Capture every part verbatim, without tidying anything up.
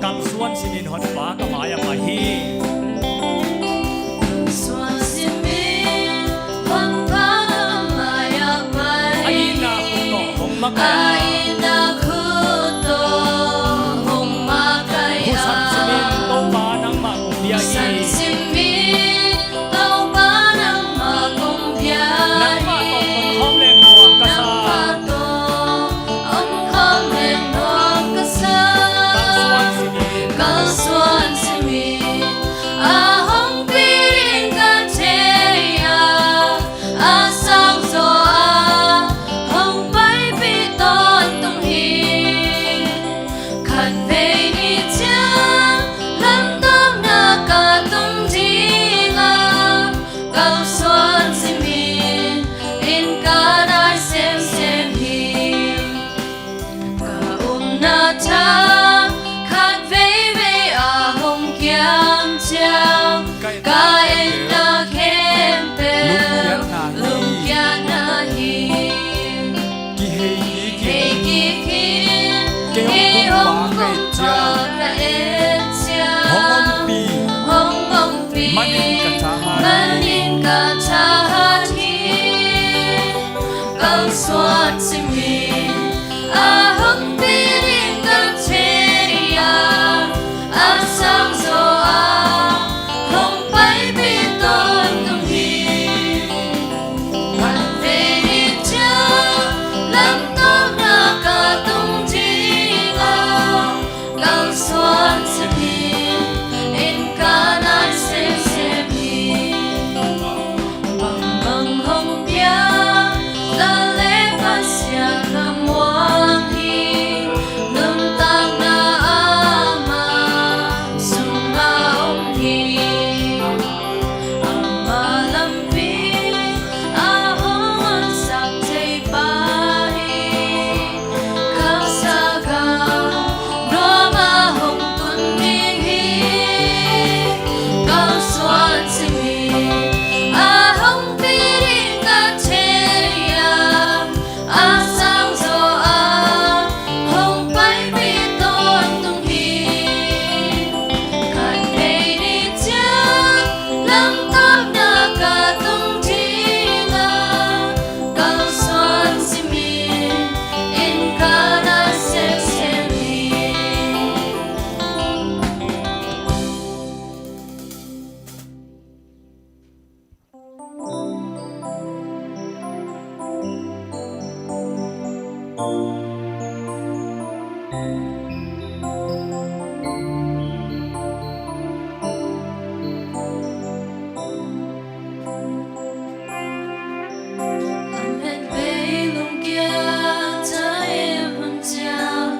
Kalsuan simin hon pa ka mai-ah pai hi. Kalsuan simin hon pa ka mai-ah pai hi. A itna khut tawh hong makaih a, a itna khut tawh hong makaih a, husan simin Topa nangmah kong bia hi. Husan simin Topa nangmah kong bia hi. Nangmah tawh om khawm leng nuam ka sa. Nangmah tawh om khawm leng nuam ka sa. Kalsuan simin, kalsuan simin a hong pi ding ka thei a, a sang zaw a hong paipih tawntung hi. Khatvei ni ciang lamtawmna ka tun ding a, kalsuan simin inn ka nai semsem hi. Ka upna tha khatveivei a hong kiam ciang, ka etna khempeuh lungkiatna hi. Kihei kik hi. Hei kik hi. Kei hong kumpa ka et ciang, hong ompih, hong ompih manin ka thahat, manin ka thahat hi. Kalsuan simin a hong pi ding ka thei a, a sang zaw a hong paipih tawntung hi. Khatvei ni ciang lamtawmna ka tun ding a, kalsuan simin inn ka nai semsem hi. Bangbang hong piang ta leh Pasian ka muang hi. Nuntakna ama sungah om hi. Ama lampi a hong honsak thei pa hi. Kalsa ka nuam a hong tun ding hi. Kalsuan simin a hong pi ding ka thei a, a sang zaw a hong paipih tawntung hi. Khatvei ni ciang lamtawmna ka tun ding a, kalsuan simin inn ka nai semsem hi. Lamet bei lungkia ta i hun ciang,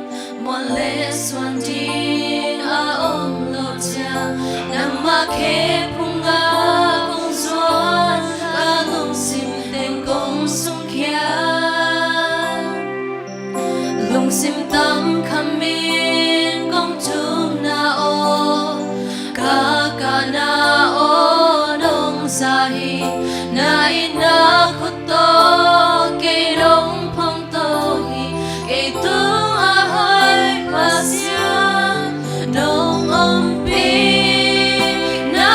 muan le suan ding a om lo ciang, nangmah khe phung a kong zuan ka lungsim teng kong sungkhia. Lungsim tam khamin kong thumna aw, ka kahna aw nong za hi. Na itna khut tawh kei nong phawngto hi. Kei tung a hoih Pasian nong ompih, na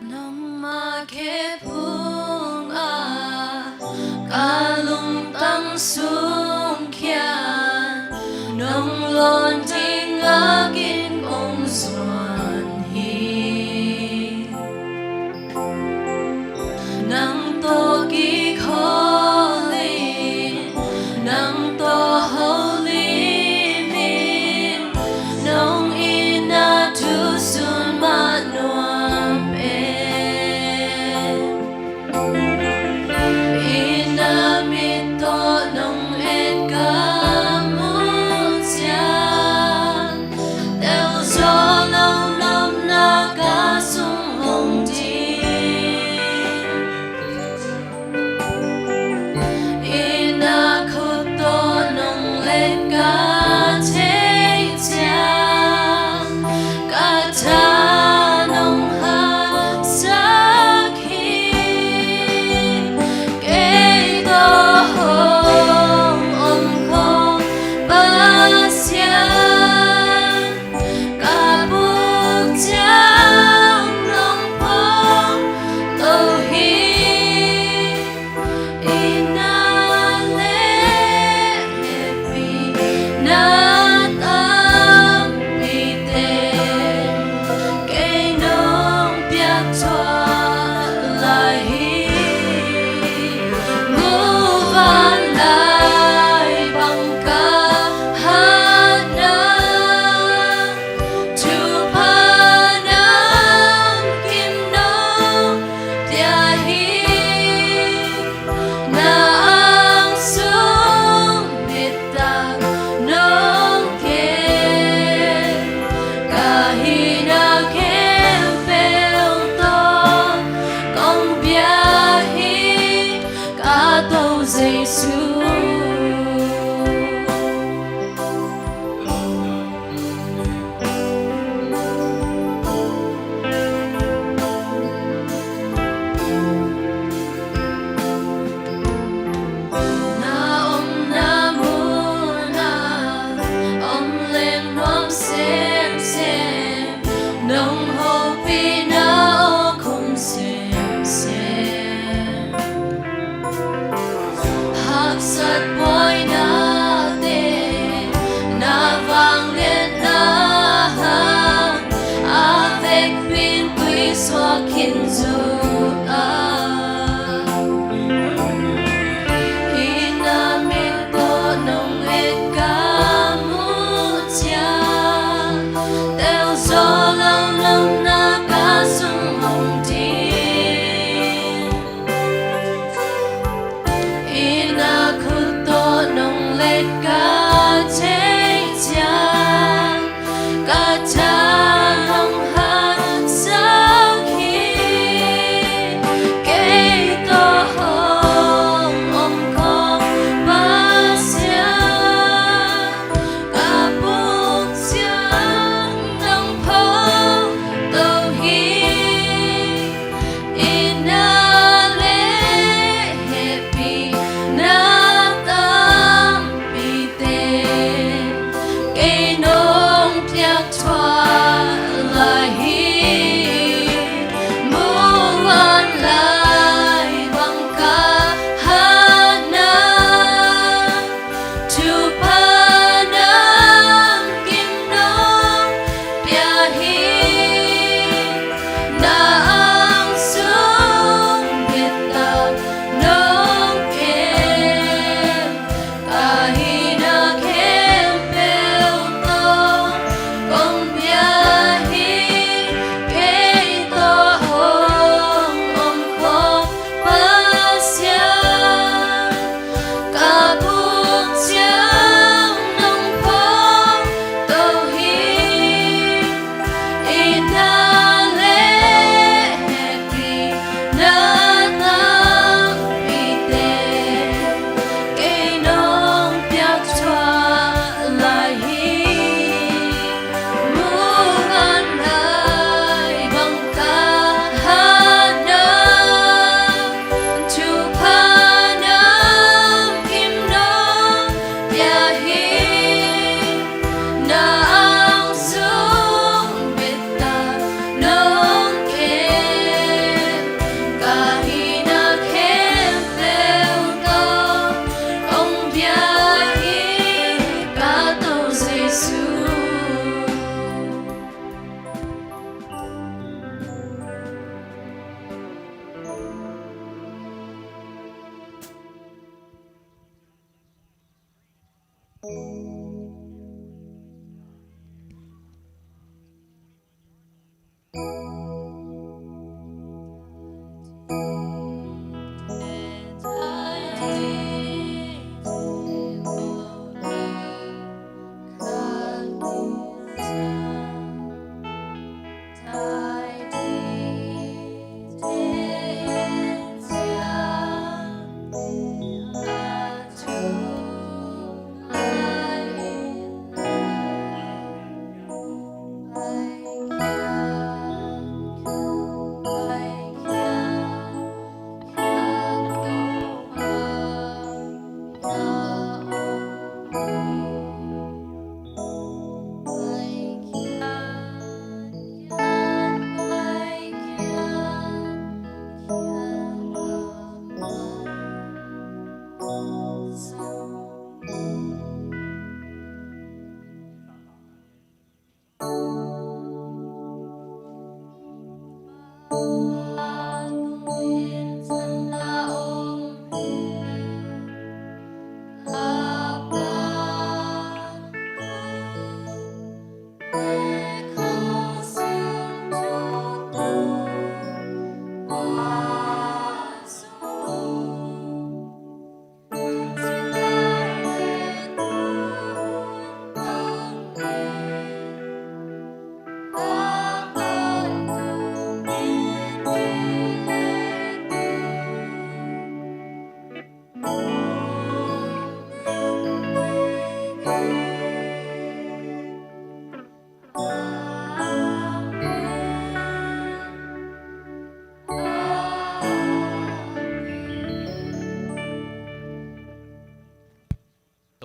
Nangmah khe phung a ka lungtang sung khian nong lawn ding a kin ong zuan hi. Nang tawh kikhawl in, nang tawh holim in, nong itna thu sun mah nuam e. Itna mit tawh nong et ka muh ciang, telzaw lo nopna ka sung hong ding. Itna khut tawh nong let ka theih ciang, ka tha nong haksak hi. Kei tawh hong om khawm Pasian, ka buk ciang nong phawk to hi. Itna le hehpihna tampite kei nong piak thuah lai hi. Muvanlai bang ka hatna, thupha namkim nong pia hi. Na angsung mit tak nong kem, ka hihna khempeuh tawh kong bia hi, ka Topa Jesuh. Na omna munah om leh nuam semsem, nong hopihna aw khum semsem. Haksat buainate na vangliatna hang a vekpi-in tuisuak khin zo a, itna mit tawh nong et ka muh ciang, telzaw lo nopna ka sung hong ding. Itna khut tawh nong let ka theih ciang, ka tha nong haksak hi.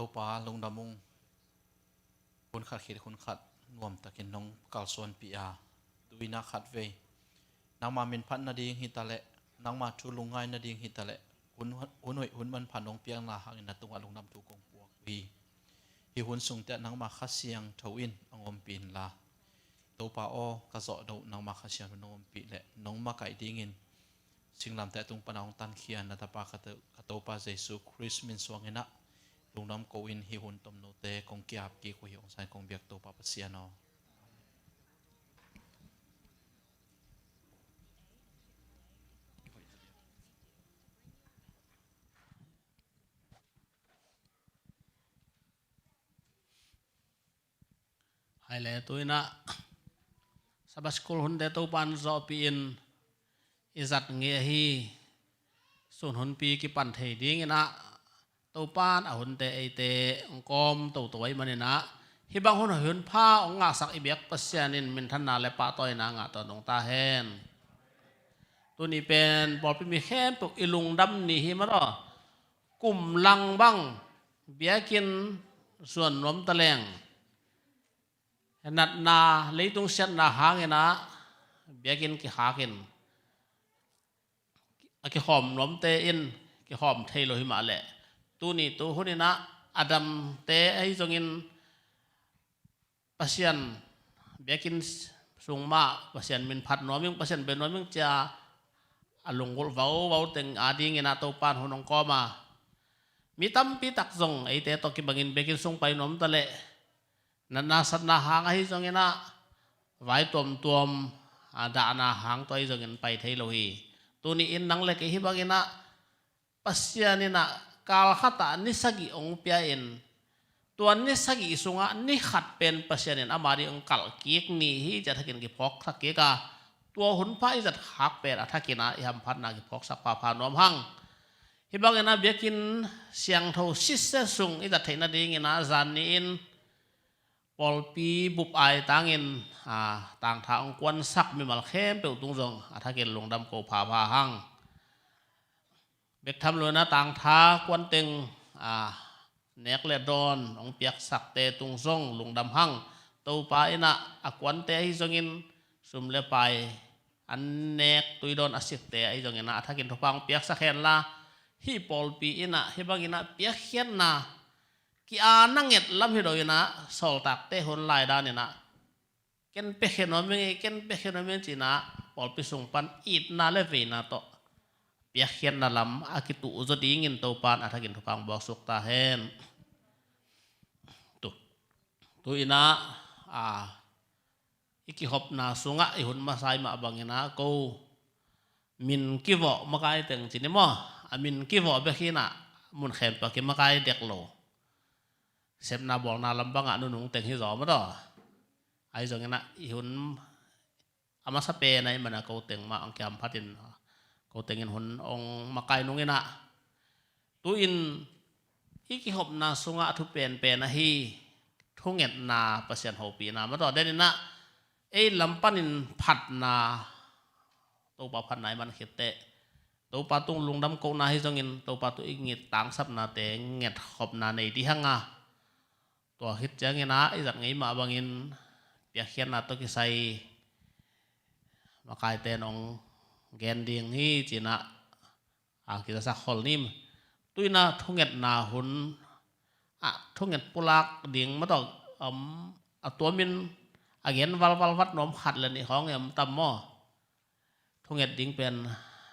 Topa lungdam ung. Hun khat khit hun khat nuamtakin nong kalsuanpih a, tu-in ah khatvei nangma minphat nading hi taleh, nangma thu lungngai nading hi taleh, hun, hun hoih hun manpha nong piakna hangin na tungah lungdam thu kong puak uh hi. Hih hun sungte ah nangma Kha Siangtho in hong ompih inla, Topa aw, ka zawhdoh nangma Kha Siangtho nong ompih leh nong makaih dingin singlamteh tung pana hong tankhia na tapa ka To-, ka Topa Jesu Khrist min suangin ah lungdam ko-in hih hun tomnote kong ki-ap kik uh hi. Hong san kong biak Topa Pasian aw. Hai le, tu-in ah Sabbath School hunte Topa'n zawhpih in i zat ngei ahi sun hunpi kipan thei dingin ah Topa'n a hunte eite hong kawm toto ahih manin ah, hih bang hun hoih hun pha hong ngahsak i biak Pasian in minthanna le pahtawina ngah tawntung ta hen. Tuni pen pawlpi mi khempeuh i lungdam ni hi mah tawh, kum lang bang biakinn zuan nuam taleng, natna, leitung siatna hangin ah biakinn kikhak in, a kikhawm nuamte in kikhawm thei lo hi mah leh, tuni tu hunin ah a damte ahi zongin Pasian biakinn sung mah Pasian minphat nuam ing, Pasian bia nuam ing ci-a a lunggulh vauvau teng adingin ah Topa'n hun hong kawm a, mi tampi tak zong eite tawh kibangin biakinn sung pai nuam taleh, natna satna hang ahi zongin ah, vai tuamtuam, a, dahna hang tawh ahi zongin pai thei lo hi. Tuni-in nang le kei hih bangin ah Pasian in ah kal khatah ni sagih hong pia in, tua ni sagih sungah ni khat pen Pasian in ama ding hong kalh kik ni hi ci-a thakin kiphawksak kik a, tua hun pha i zat khak pen a thakin ah i hamphatna kiphawksak phapha nuam hang. Hih bangin ah biakinn siangtho sitset sung i zat theih nadingin ah zan ni-in pawlpi bup aitangin, a, tangtha hong kuansak mimal khempeuh tung zong a thakin lungdam ko phapha hang. Bek tham loin ah tangtha kuanteng, a, nek le dawn hong piaksakte tung zong lungdam hang. Topa in ah a kuante ahi zongin sum le pai, an nek tui dawn a sikte ahi zongin ah a thakin thupha hong piaksak henla, hih pawlpi in ah hih bangin ah piakkhiatna ki-ana nget lam hi lo-in ah, sawltakte hun lai danin ah, ken piakkhe nuam ing ei, ken piakkhe nuam ing ci-in ah pawlpi sung pan itna le veina tawh piakkhiatna lam a kituh zaw dingin Topa'n a thakin thupha hong buaksuk ta hen. Tu, tu-in ah, a, i kihopna sungah i hun masa i mah bangin ah ko min kivawh makai teng ci ni maw? A min kivawh bek hi-in ah mun khempeuh a kimakai dek lo. Sepna bawlna lam bangah nunung teng hi zaw maw taw. Ahi zongin ah i hun a masa pen ahih manin ah ko teng mah hong kihamphatin, ko tengin hun hong makai nungin ah, tu-in i kihopna sungah a thu penpen ahi thungetna, Pasian hopihna maw taw, denin ah ei lam panin phatna, Topa phatna i man khit teh Topa tung lungdam kohna hi zongin Topa tung i nget tangsapnate ngetkhopna nei ding hi hang a, tua khit ciangin ah i zat ngei mah bangin piakkhiatna tawh kisai makaite in hong gen ding hi ci-in ah a kizasak khol ni. Tu-in ah thungetna hun ah thunget pulak ding maw taw, um, a tuamin a gen valval vat nuam khat le nih khawng i om tam maw? Thunget ding pen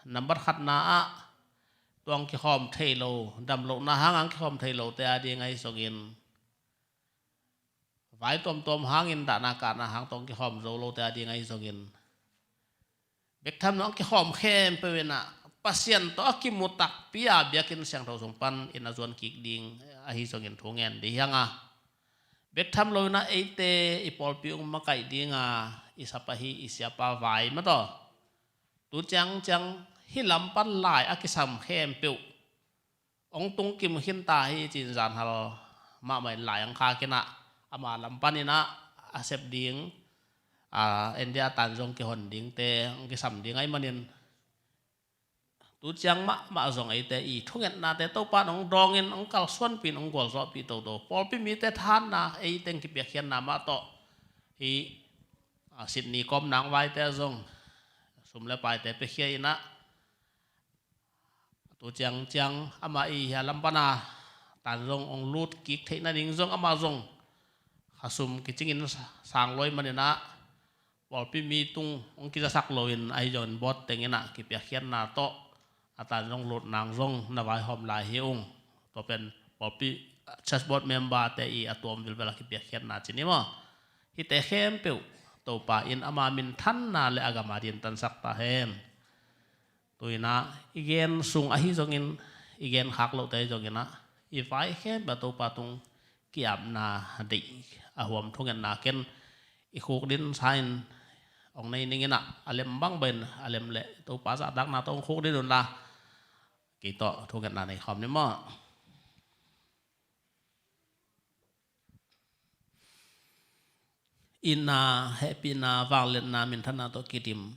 nambat khatna ah tua hong kikhawm thei lo, damlohna hang hong kikhawm thei lote ading ahi zongin, vai tuamtuam hangin dahna kahna hang tawh hong kikhawm zo lote ading ahi zongin, bek tham lo hong kikhawm khempeuh in ah Pasian tawh a kimu takpi a biakinn siangtho sung panin a zuan kik ding ahi zongin thu ngen ding hi hang a, bek tham lo in ah eite i pawlpi hong makaih ding a i sap ahi i siapa vai maw taw, tu ciangciang hih lam pan lai a kisam khempeuh hong tung kim khin ta hi ci-in zanhal mahmah in lai hong khak in ah, ama lam panin ah a sep ding, a, India tan zong kihon dingte hong kisam ding ahih manin, tu ciang mahmah zong eite i thungetnate Topa in hong dawngin, hong kalsuanpih in, hong gualzawhpih toto. Pawlpi mite thahatna, ei teng kipiakkhiatna mah tawh hih, a, Sydney kawmna hong vaite zong sum le paite piakhia in ah, tu ciangciang ama i hia lam pan a tan zong hong lut kik theih nading zong ama zong khasum kicingin sang lua ahih manin ah, pawlpi mi tung hong kizasak loin ahi zongin board teng in ah kipiakkhiatna tawh a tan zong lut nang zong na vaihawm lai hi ung. Tua pen pawlpi, church board member-te i a tuam vilvel a kipiakkhiatna ci ni maw? Hihte khempeuh Topa in ama minthanna le a gam adingin tansak ta hen. Tu-in ah i gen sung ahi zongin, i gen khak lote ahi zongin ah, i vai khempeuh ah Topa tung ki-apna deih a huam thungetna ken i khukdin sa-in hong nei ning in ah, a lem bangbang in, a lem leh Topa zahtakna tawh hong khukdin un la, kei tawh thungetna nei khawm ni maw? Itna, hehpihna, vangliatna, minthanna tawh kidim,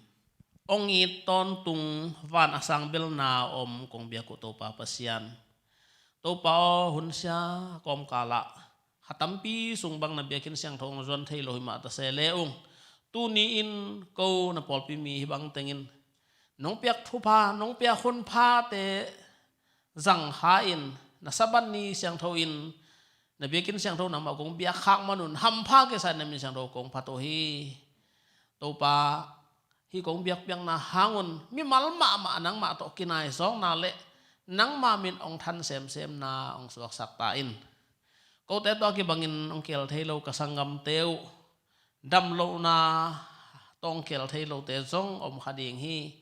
hong it tawntung, van a sang belna om kong biak uh Topa Pasian, Topa aw, hun sia kawmkal ah kha tampi sung bang na biakinn siangtho hong zuan thei lo hi mah ta se le ung, tuni-in ko na pawlpi mi hih bang tengin nong piak thupha, nong piak hun phate zang kha-in, na Sabbath ni siangtho-in na biakinn siangtho nangmah kong biak khak man un, hampha kisa-in na min siangtho kong phat uh hi. Topa, hih kong biakpiakna hang un mimal mahmah nangmah tawh kinaizawkna le nangma min hong than semsemna hong suaksak ta in. Kote tawh a kibangin hong kihel thei lo ka sanggamte uh, damlohna tawh hong kihel thei lote zong om kha ding hi.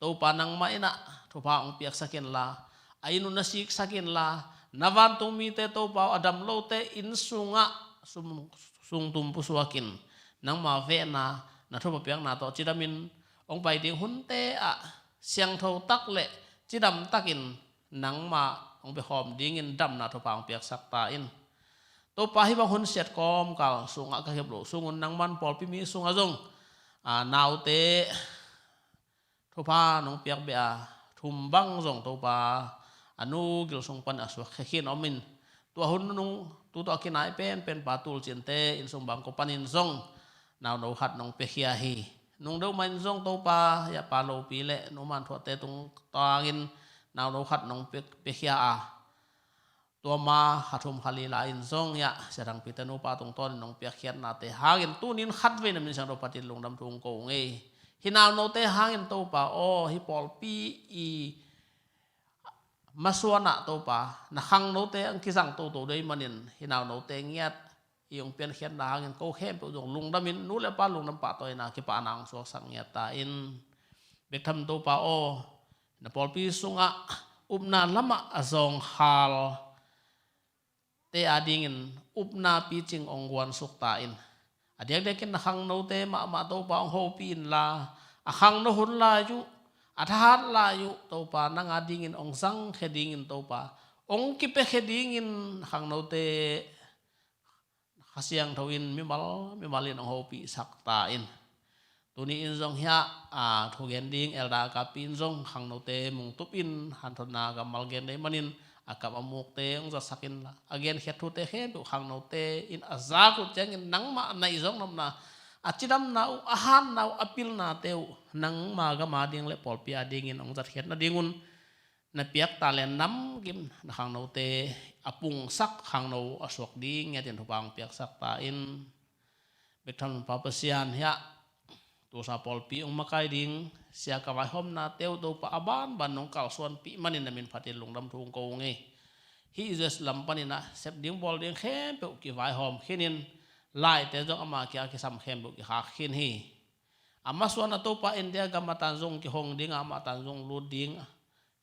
Topa, nangmah in ah thupha hong piaksak inla, a inn uh na siksak inla, na vantung mite Topa aw, a dam lote inn sungah sum, sungtum pusuakin, nangma vehna, na thupha piakna tawh cidamin hong pai ding hunte ah siangtho tak le cidam takin nangmah hong biakhawm dingin damna thupha hong piaksak ta in. Topa, hih bang hun siat kawmkal sungah ka khep loh sung un nangman pawlpi mi sungah zong, a, naute thupha nong piak beh a, thum bang zong Topa, a nu gil sung pan a suak khekhin om in, tua hun nung tu tawh a kinai penpen pa Tul Cin-te inn sung bangkua panin zong nauno khat nong piakhia hi. Nung deuh mah in zong Topa, hih a pa Lopi le nu Man Thuahte tungtangin nauno khat nong pia, piakhia a, tua ma kha thum kha li lai-in zong hih a Sia Thang Pite nupa tungtawnin nong piakkhiatnate hangin tuni-in khatvei na min siangtho phatin lungdam thu hong ko ung ei. Hih naunote hangin Topa aw, hih pawlpi i masuanah Topa, na khangnote hong kizang toto dei manin hih naunote ngiat i hong piankhiatna hangin ko khempeuh zong lungdamin nu le pa lungdam pahtawina kipahna hong suaksak ngiat ta in. Bek tham Topa aw, na pawlpi sungah upna lamah a zawngkhal te adingin upna picing hong guansuk ta in. A diakdiakin na khangnote mahmah Topa hong hopih inla, a khangno hun lai uh, a thahat lai uh Topa nang adingin hong zangkhia dingin Topa hong kipiakhia dingin khangnote Kha Siangtho in mimal mimal in hong hopihsak ta in. Tuni in zong hiah a thugen ding Elder Kapi in zong khangnote mungtup in hanthotna kammal gen dei manin a kap a mukte hong zatsak inla, a genkhiat thute khempeuh khangnote in a zak uh ciangin nangmah naih zong nopna, a cidamna uh, a hatna uh, a pilnate uh nangma gam ading le pawlpi adingin hong zatkhiat nadingun na piak talent namkim na khangnote a pungsak khangno a suak ding ngiatin thupha hong piaksak ta in. Bek tham Pa Pasian hiah tusa pawlpi hong makai ding sia ka vaihawmnate uh Topa a banban nong kalsuanpih manin na min phatin lungdam thu hong ko ung ei. Hih U S lam panin a sep ding bawl ding khempeuh kivaihawm khinin, laite zong ama kia kisam khempeuh kikhak khin hi. A masuan a Topa India gam a tan zong kihong ding a, ama tan zong lut ding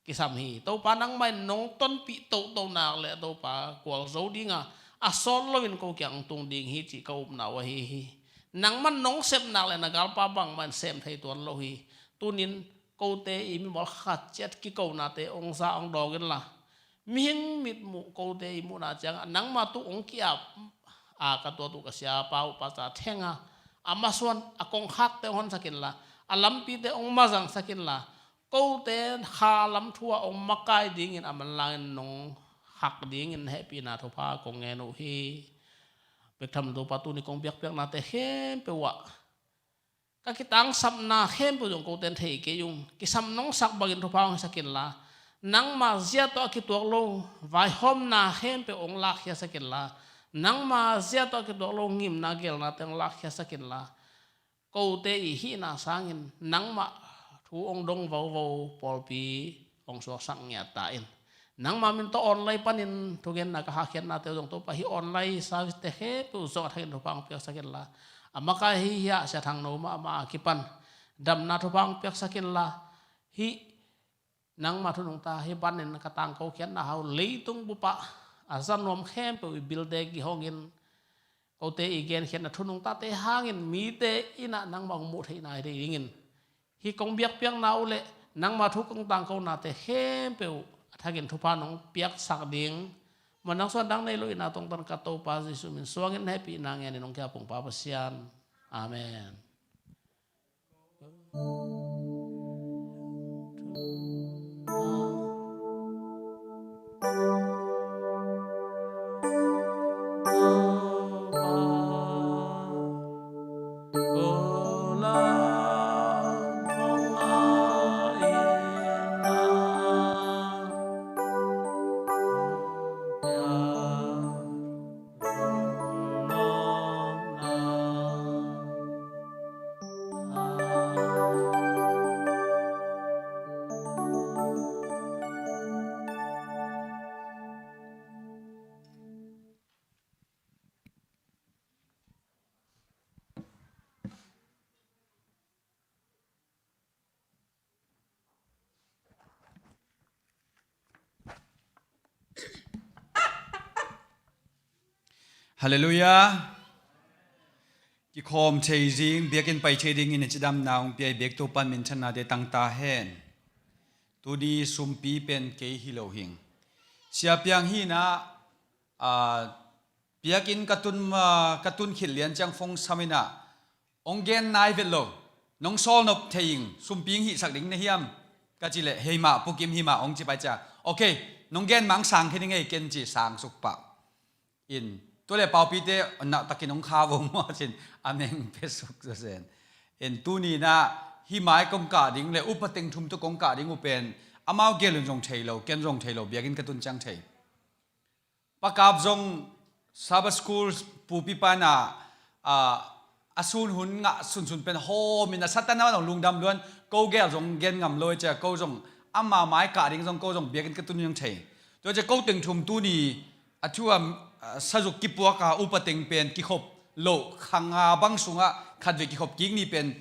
kisam hi. Topa nangmah in nong tonpih tohtoh nak le Topa kual zo dinga a sawt loin ko kiang tung ding hi cih ka upna uh ahi hi. Nangmah nong sep nak le na galpa bangmah in sem thei tuan lo hi. Tunin kote i mimal khat ciat kikonate hong za hong dawng inla, mihing mitmuh kote i muhna ciangah nangmah tu hong ki-ap a ka tuat uh ka siapa uh Pastor Thenga a masuan a kongkhakte hong honsak inla, a lampite hong mazangsak inla, kote kha lam thu ah hong makai dingin a manlangin nong khak dingin hehpihna thupha kong ngen uh hi. Bek tham Topa tuni kong biakpiaknate khempeuh ah ka kitangsapna khempeuh zong kote in thei kei ung. Kisam nong sak bangin thupha hong hisak inla, nangma zia tawh a kituak lo vaihawmna khempeuh hong lakkhiasak inla, nangma zia tawh a kituak lo ngimna gelnate hong lakkhiasak inla, kote i hihna sangin nangmah thu hong dong vovo pawlpi hong suaksak ngiat ta in. Nangma min tawh online panin thugenna ka hakkhiatnate uh zong Topa hih online service te khempeuh zong a thakin thupha hong piaksak inla, a makai hi hiah Sia Thangno mahmah a kipan damna thupha hong piaksak inla, hih nangma thu nungta hih banin ka tangko khiatna hau leitung bupah a za nuam khempeuh i bilte kihongin, kote i genkhiatna thu nungtate hangin mite in ah nangmah hong muh theihna hi dingin, hih kong biakpiakna uh le nangma thu kong tangkonate khempeuh a thakin thupha nong piaksak ding, manang suan dang nei lo in a tongtan ka Topa Jesuh min suangin hehpihna ngenin hong kia pungpa Pasian. Amen. Halleluiah. Kikhawm thei ding, biakinn pai thei dingin i cidamna hong pia i biak Topa'n minthannate tang ta hen. Tuni sumpi pen kei hi lo hing. Sia Piang hi in ah, ah, biakinn ka tun, ah, ka tun khit lian ciang phone sam in ah, hong gen nai vet lo. Nong sawl nop thei ing, sumpi hong hihsak ding na hiam? Ka cih leh, hei mah, Pu Kim hi mah, hong ci pai cia. Ok, nong gen mah hong sang khin ing ei, ken ci sang suk pah. In, tua leh paupite, na takin hong kha vo maw cin, a meng pia suk zazen. In, tuni in ah, hih mai kong kah ding leh, upa teng thum tawh kong kah ding uh pen, amau gel un zong thei lo, ken zong thei lo, biakinn ka tun ciang thei. Pa Kap zong Sabbath School pupipa in ah, ah, a sun hun ngah sunsun pen hawm in a, Satan a zong lungdam luan, ko gel zong gen ngam lo ei cia, ko zong ama mai kah ding zong ko zong biakinn ka tun zong thei. Tua cia ko teng thum tuni a thu a ah, sazuk kipuak a upa teng pen kikhop loh, kha nga bang sungah khatvei kikhop kik ni pen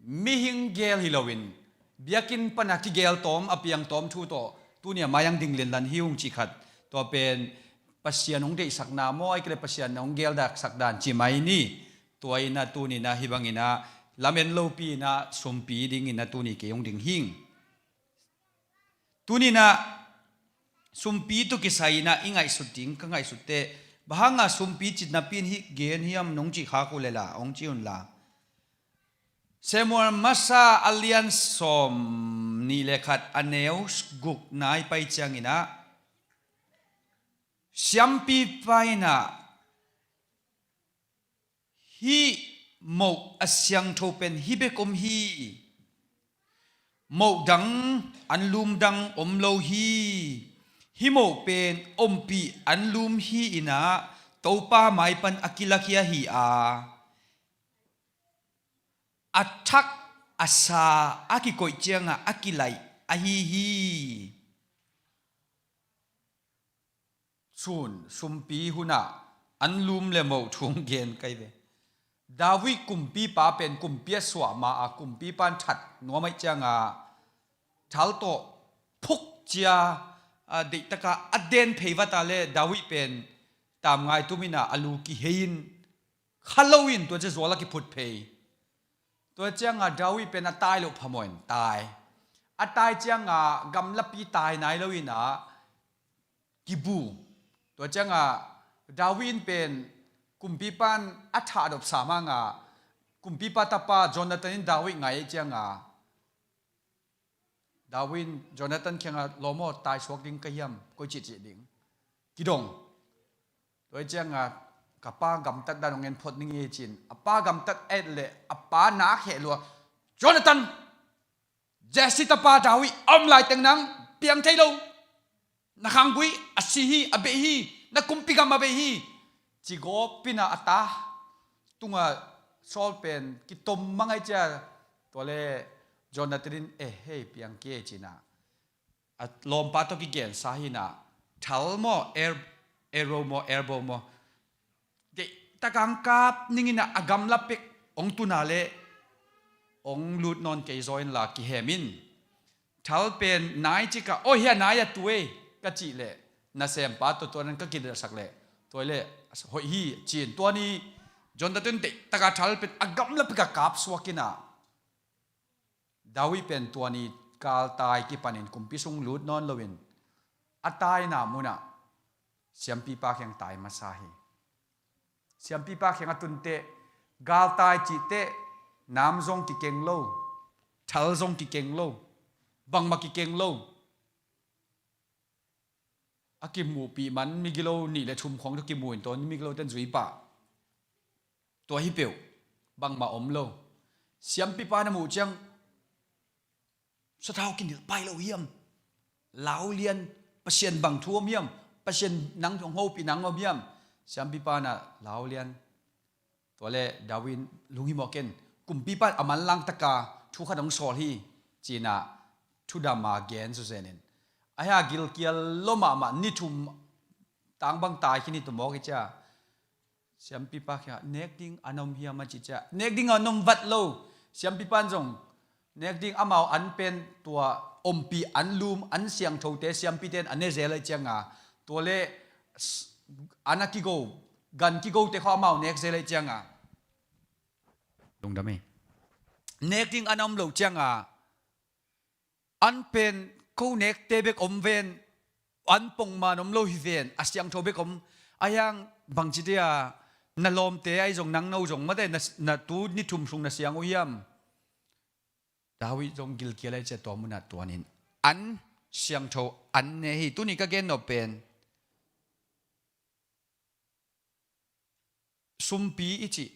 mihing gel hi loin, biakinn pana kigel tawm, a piang tawm thu tawh tuni a mai-ah ding lianlan hi ung cih khat. Tua pen Pasian hong deihsakna maw, ahih kei leh Pasian hong geldak sak dan ci mai ni. Tua in ah tuni in ah hih bangin ah lamen lopi in ah sumpi dingin ah tuni kei hong ding hing. Tuni in ah sumpi tawh kisai in ah i ngaihsut ding, ka ngaihsut teh, bang hanga sumpi cih napi in hih gen hiam nong cih khak uh leh la, hong ci un la. Samuel masa a lian sawmnih le khat, a neu guk na i pai ciangin ah, siampipa in ah, hih moh a siangtho pen hih bek om hi. Moh dang, anlum dang om lo hi. Hih moh pen ompih anlum hi in ah, Topa mai pan a kilakhia hi a, a thak a sa a kikoih ciangah a kilaih ahi hi. Sun, sumpi hunah anlum le moh thu gen kai ve. David kumpipa pen kumpi a suah ma-a, kumpipa in that nuam ahih ciangah thal tawh phuk cia, a, deihtakah a den phei vat a leh David pen tamngai tum in ah a lu kihei in, kha lo in tua ciang zual a kiphut phei. Tua ciangah David pen a tai loh phamawh in tai. A tai ciangah gamlapi tai nai lo in ah kibu. Tua ciangah David in pen kumpipa in a thah dop sam hangah, kumpipa tapa Jonathan in David ngai ahih ciangah, David in Jonathan kiangah, "Lawm aw, taisuak ding ka hiam, koi cihcih ding?" Kidong. Tua ahih ciangah, "Ka pa gamtat dan hong en phot ning e," ci-in a pa gamtat et leh a pa nak heh lua, "Jonathan, Jesse tapa David a om laiteng nang piang thei lo. Na khanggui a si hi, a bei hi, na kumpi gam a bei hi," ci gawp in ah a ta tungah Saul pen kitom mang ahih ciang, tua leh Jonathan in, "Eh, hei, piang kei," ci-in ah a lawmpa tawh kigensa hi in ah, thal maw, ar-, arrow maw, arrow maw, deihtakah hong kap ning in ah, a gamla pek hong tun a leh hong lut nawn kei zaw inla kihem in. Thal pen nai cikah, "Aw, hih a nai a tu ei," ka cih leh, nasempa tawh tua dan ka kidelsak leh, tua leh hoih hi, ci-in tua ni Jonathan in deihtakah thal pen a gamla pekah kap suak in ah, David pen tua ni galtai kipanin kumpi sung lut nawn loin, a taina munah siampipa kiang tai masa hi. Siampipa kiang a tun teh, galtai cih teh nam zong kikeng lo, thal zong kikeng lo, bangmah kikeng lo. A kimuhpih man migilo nih le thum khawng tawh kimu in, tua ni migilote'n zui pah. Tua hi peuh, bangmah om lo. Siampipa na muh ciang, "Sathau kinilh pai lo hiam? Laulian, Pasian bang thu om hiam? Pasian nang hong hopih nang om hiam?" Siampipa na laulian. Tua leh David in lunghimawh ken, kumpipa in a manlang taka thu khat hong sawl hi, ci-in ah thudam a gen zawzen in. Ahi a gilkial lua mahmah, ni thum tang bang tai khin hi tua mawk hi cia. Siampipa kiangah, "Nek ding a na om hiam?" a cih ciang, "Nek ding a na om vat lo." Siampipa in zong nek ding, amau an pen tua ompih, an lum, an siangthote siampite'n a ne zel ahih ciangah, tua leh s-, an a kigo, gan kigote khawng amau nek zel ahih ciangah, lungdam hi. Nek ding a na om loh ciangah, "An pen ko nekte bek om ven, an pongman om lo hi ven, a siangtho bek om. Ahi hang bangci dia, na lawmte ahi zong, nang no zong mate, na, na tu ni thum sung na siang uh hiam?" David zong gilkial ahih ciang tua munah tuanin an siangtho an ne hi. Tuni ka gen nop pen, sumpi i cih,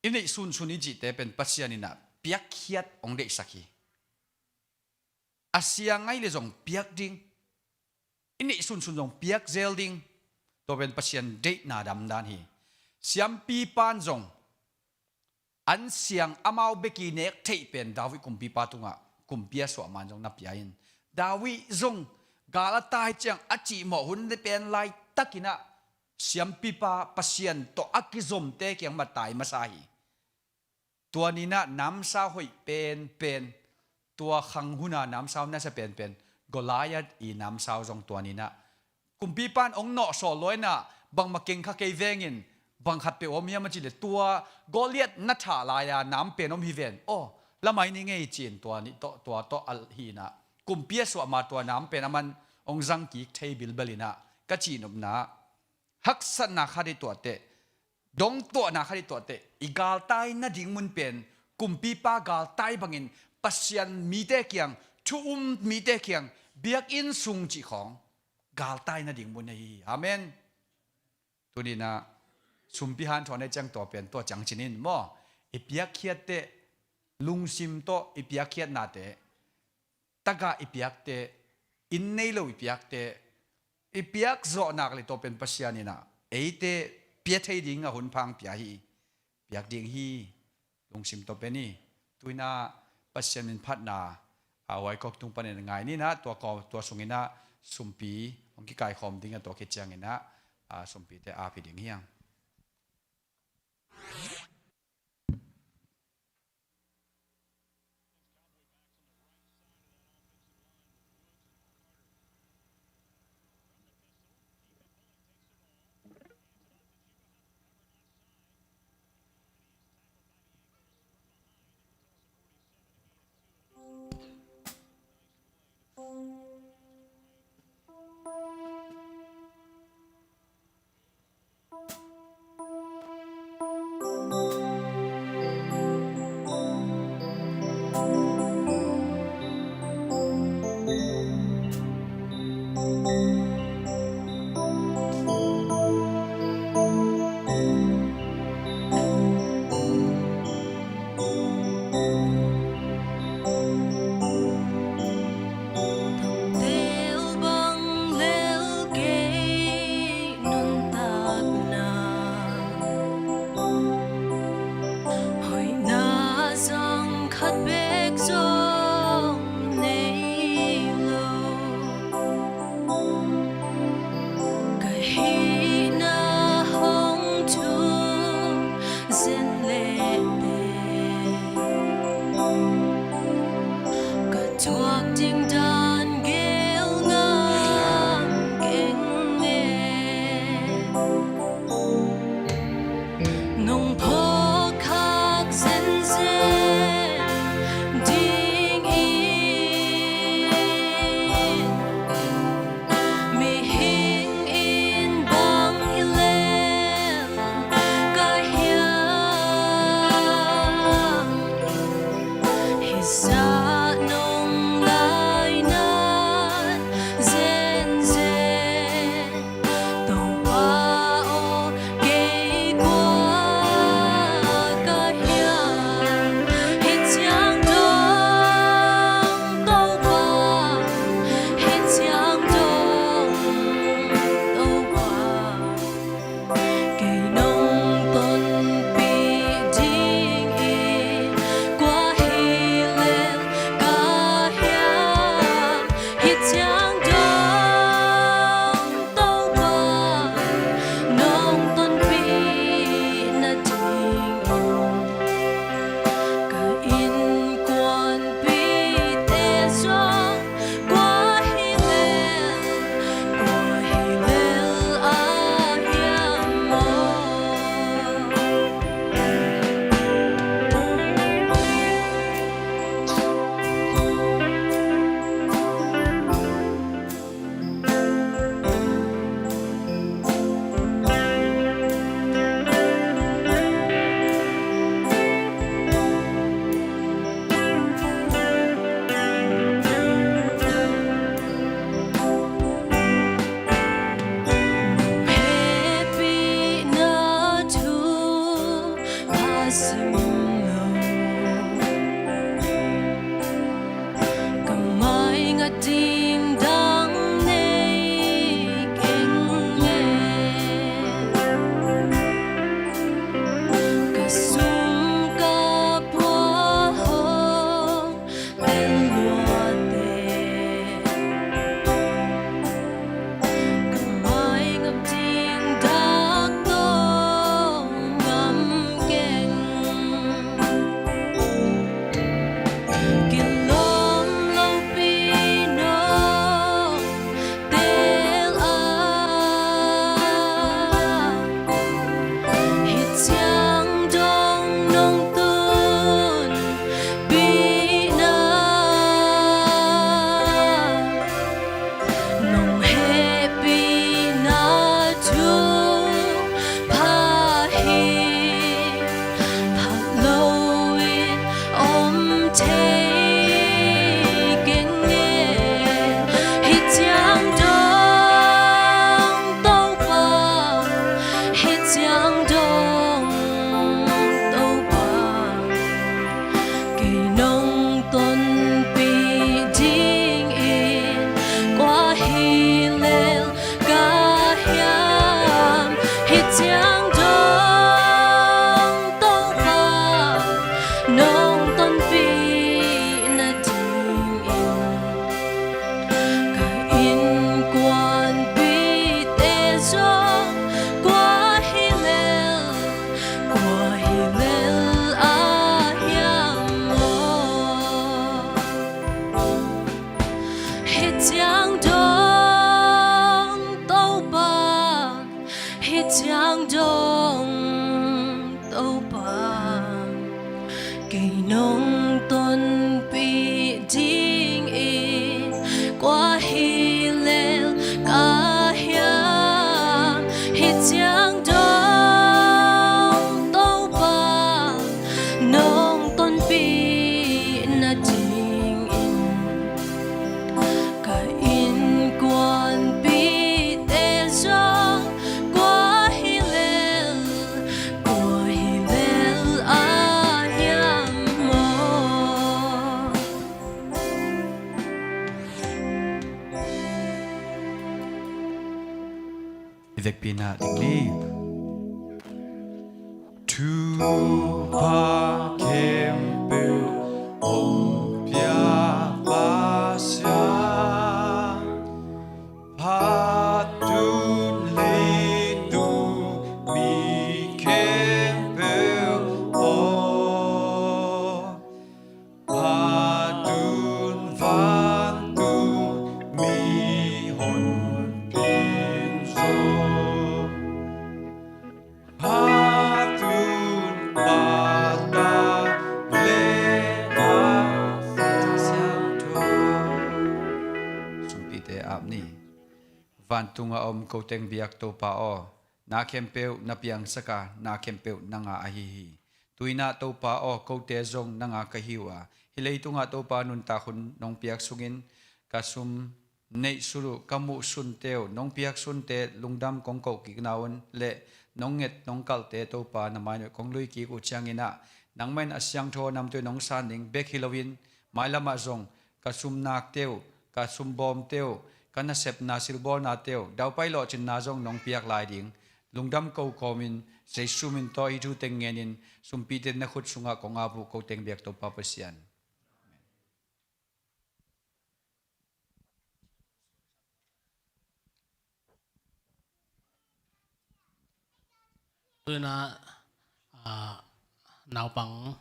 i neih sunsun i cihte pen Pasian in ah piakkhiat hong deihsak hi. A siang ngai leh zong piak ding, i neih sunsun zong piak zel ding. Tua pen Pasian deihna damdan hi. Siampipa in zong an siang amau bek i nek theih pen David kumpipa tungah kumpi a suah man zong na pia in, David zong gal a tai ciang a cihmawh hun pen laitakin ah siampipa Pasian tawh a kizomte kiang mah tai masa hi. Tua ni-in ah namsau hoih penpen, tua khang hun a namsau nasia penpen Goliath i namsau zong tua ni-in ah kumpipa in hong nawhsawl lua in ah, bangmah keng kha kei veng in, bang khat peuh om hiam a cih leh, tua Goliath na thah lai-a nam pen om hi ven, aw, la mai ni ngei ci-in tua ni tawh, tua tawh a hih in ah, kumpi a suah ma tua nam pen aman hong zang kik thei bilbel in ah, ka cihnopna ah, haksatna khat hi tuah teh, dongtuahna khat hi tuah teh, i galtai nading mun pen kumpipa galtai bangin Pasian mite kiang, thu um mite kiang, biakinn sung cih khawng galtai nading mun ahi hi. Amen. Tuni-in ah sumpi hanthawn ahih ciang tua pen tua ciang cih in maw, i piakkhiat teh, lungsim tawh i piakkhiatna teh, tagah i piak teh, inn nei lo i piak teh, i piak zawh nak leh tua pen Pasian in ah eite pia thei ding a hun pha hong pia hi. Piak ding hi, lungsim tawh pen hi. Tu-in ah Pasian min phatna, a, huai kawk tung panin ngai ni-in ah, tua kawk, tua sungin ah sumpi hong kikaikhawm ding a, tua khit ciangin ah, a, sumpite ap hi ding hi hang. Tel bang lel kei nuntakna, hoihna zang khat bek zong nei lo. Ka hihna hong thum zen leh teh, ka thuak ding dan geel ngam keng e. Nong phawk khak zenzen dingin, mihing in bang hi lel ka hiam? Hih zah nong lainat zenzen, Topa aw, kei kua ka hiam? Hih ciang dong Topa, hih ciang dong Topa, kei nong tonpih dingin kua hi lel ka hiam? Hih ciang dong Topa, nong tonpih nadingin ka innkuanpihte zong kua hi lel, kua hi lel a hiam maw? Hehpihna thu pha sim lo, ka mai ngat ding dang nei keng e. Ka sum ka pua hong tel lua teh, ka mai ngat ding dang thei keng e. Hih ciang dong Topa, hih ciang dong Topa, kei nong tonpih dingin kua hi lel ka hiam? Hih ciang dong Topa, nong tonpih nadingin ka innkuanpihte zong kua hi lel, kua hi lel a hiam maw? Hih ciang dong Topa, hih ciang dong Topa, kei nong tonpih dingin kua hi lel ka hiam? Hih ciang dong Topa, nong tonpih nadingin ka innkuanpihte zong kua hi lel, kua hi lel a hiam maw? I vekpi-in ah ding ni. Thupha khempeuh hong pia Pasian, phat un leitung mi khempeuh aw, phat un vantung mihonpi zong, phat un Pa, Ta le Pasian thu. Sumpite ap ni. Vantung a om ko teng biak Topa aw, na khempeuh na piangsak a, na khempeuh nang a ahi hi. Tu-in ah Topa aw, kote zong nang a ka hi uh a, hih leitungah Topa nuntak hun nong piak sungin ka sum neih sulh uh, ka muh sunte uh, nong piak sunte lungdam kong koh kikna un le nong nget nong kalhte Topa na mai-ah kong lui kik uh ciangin ah, nangmah in a siangtho namtui nong san ding bek hi loin, mailamah zong ka sumnakte uh, ka sumbawmte uh, ka nasepna silbawlnate uh, daupai lawhcinna zong nong piak lai ding lungdam ko kawmin, Jesu min tawh hih thu teng ngenin, sumpite na khut sungah kong ap uh, ko teng biak Topa Pasian. Tu-in ah, ah, naupang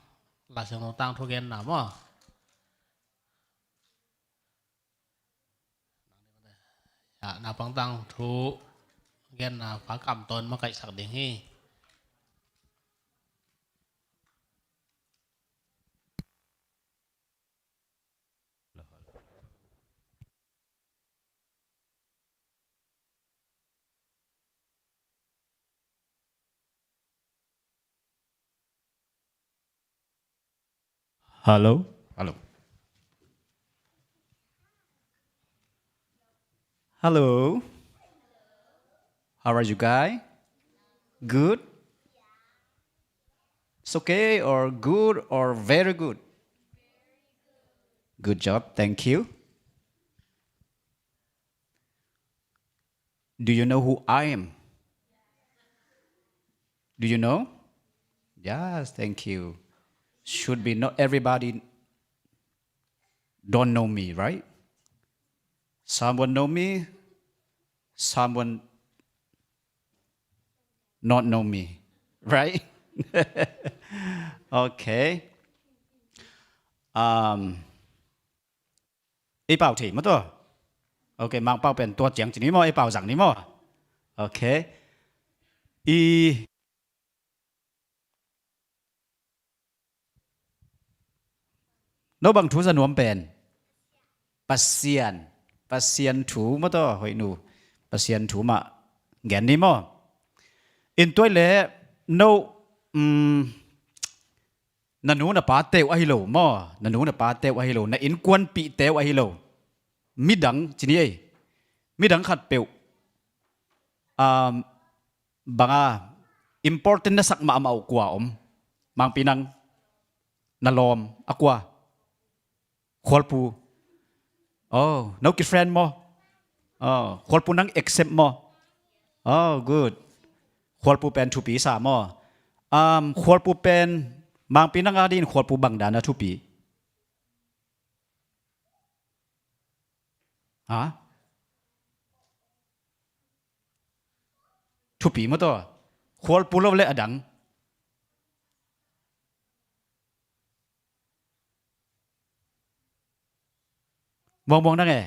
Lai Siangtho tangthu genna maw? Ya, naupang tangthu genna Pa Kam Tawn makaihsak ding hi. Hello? Hello. Hello. How are you guys? Good? It's okay or good or very good? Good job. Thank you. Do you know who I am? Do you know? Yes, thank you. Should be not everybody don't know me, right? Someone know me, someone not know me, right? Okay. Um, ei pau thei maw tua? Okay, Mangpau pen tua ciang ci ni maw, ei pau zang ni maw? Okay. I no bang thu za nuam pen? Pasian. Pasian thu maw tua, hoih nu? Pasian thu mah gen ni maw? In tuai le no, um, Na nu na pate uh ahi lo maw, na nu na pate uh ahi lo, na innkuanpihte uh ahi lo, midang ci ni ei, midang khatpeuh, um, banga important na sak mahmah uh kua om? Mangpi nang, na lawm a kua? Khualpu. Oh, no ki friend maw? Oh, Khualpu nang accept maw? Oh, good. Khualpu pen thupi sa maw? Um, Khualpu pen Mangpi nang a dingin Khualpu bang dan a thupi? Ha? Thupi maw taw? Khualpu lo le a dang. Muangmuang nang e.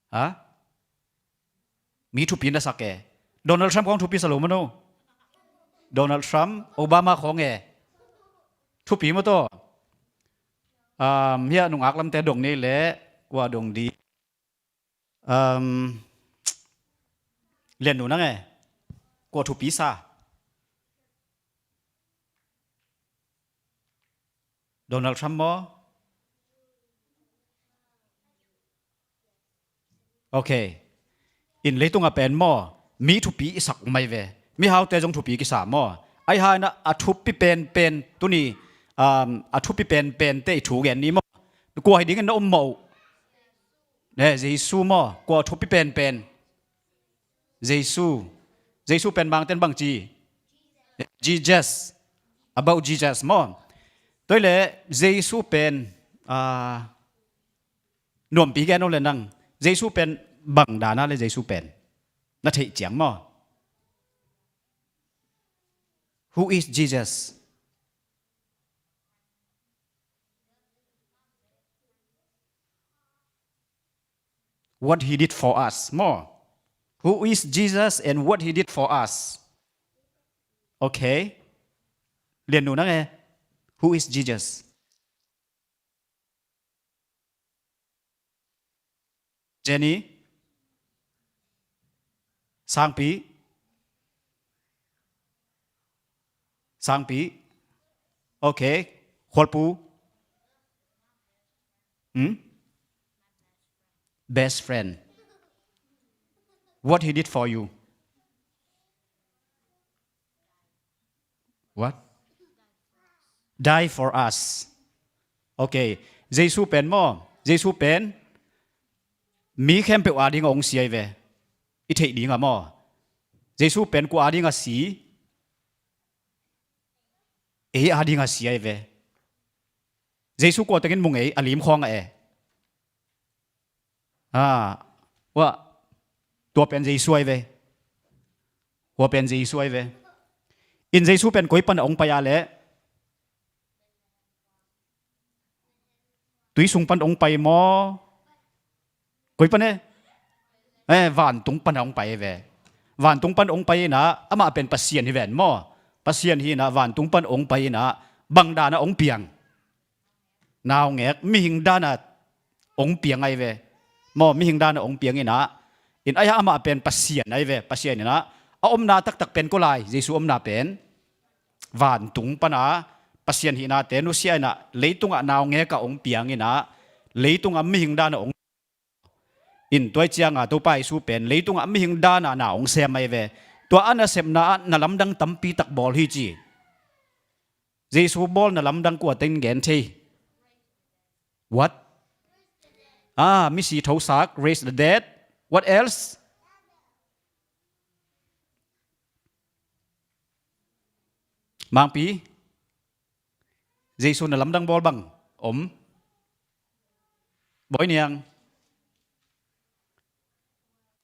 Ha? Mi thupi na sak e. Donald Trump khawng thupi sa lo maw no? Donald Trump, Obama khawng e. Thupi maw taw? Um, hiah nungak lamte dong ni le, kua dong di. Um, Lian nu nang e, kua thupi sa? Donald Trump maw? Ok. In leitungah pen maw, mi thupi i sak mai ve. Mihaute zong thupi kisa maw? Ahi hangin a thupi penpen tuni, um, a thupi penpen te i thu gen ni maw? Kua hi dingin na um maw? Ne, Jesu maw? Kua thupi penpen? Jesu. Jesu pen Mangten bang ci? Jesus. About Jesus maw? Tua le Jesu pen, ah, nuampi gen uh le nang, Jesu pen bang dan a le Jesu pen na theih ciang maw? Who is Jesus? What he did for us maw? Who is Jesus and what he did for us? Ok. Lian nu nang e, who is Jesus? Jenny? Sangpi? Sangpi? Ok. Khualpu? Hmm? Best friend. What he did for you? What? Die for us. Ok. Jesu pen maw? Jesu pen mi khempeuh ading a hong si ahi ve. I theih ding a maw? Jesu pen kua ading a si? Ei ading a si ahi ve. Jesu kua tengin mu ngei, a lim khawng a e. Ah, wah, tua pen Jesu ahi ve. Tua pen Jesu ahi ve. In Jesu pen koi pan a hong pai a le? Tui sung pan hong pai maw? Koi pan e? Eh, vantung pan hong pai ve. Vantung pan hong pai inah, amah pen Pasian hi ven maw? Pasian hi inah, vantung pan hong pai inah, bang dan a hong piang? Naungek, mihing dan a hong piang ahi ve. Maw, mihing dan a hong piang inah, in ahi amah pen Pasian ahi ve. Pasian inah, a omna taktak pen kua lai? Jesu omna pen vantung pana Pasian hihnate nusia inah, leitungah naungek a hong piang inah, leitungah mihing dan a hong, in tua cianga Topa Jesu pen leitungah mihing dan a na hong sem ahi ve. Tua a nasepna ah na lamdang tampi tak bawl hi ci. Jesu bawl na lamdang kua tengin gen thei? What? Ah, misi thosak, raise the dead. What else? Mangpi, Jesu na lamdang bawl bang om? Bawi Niang.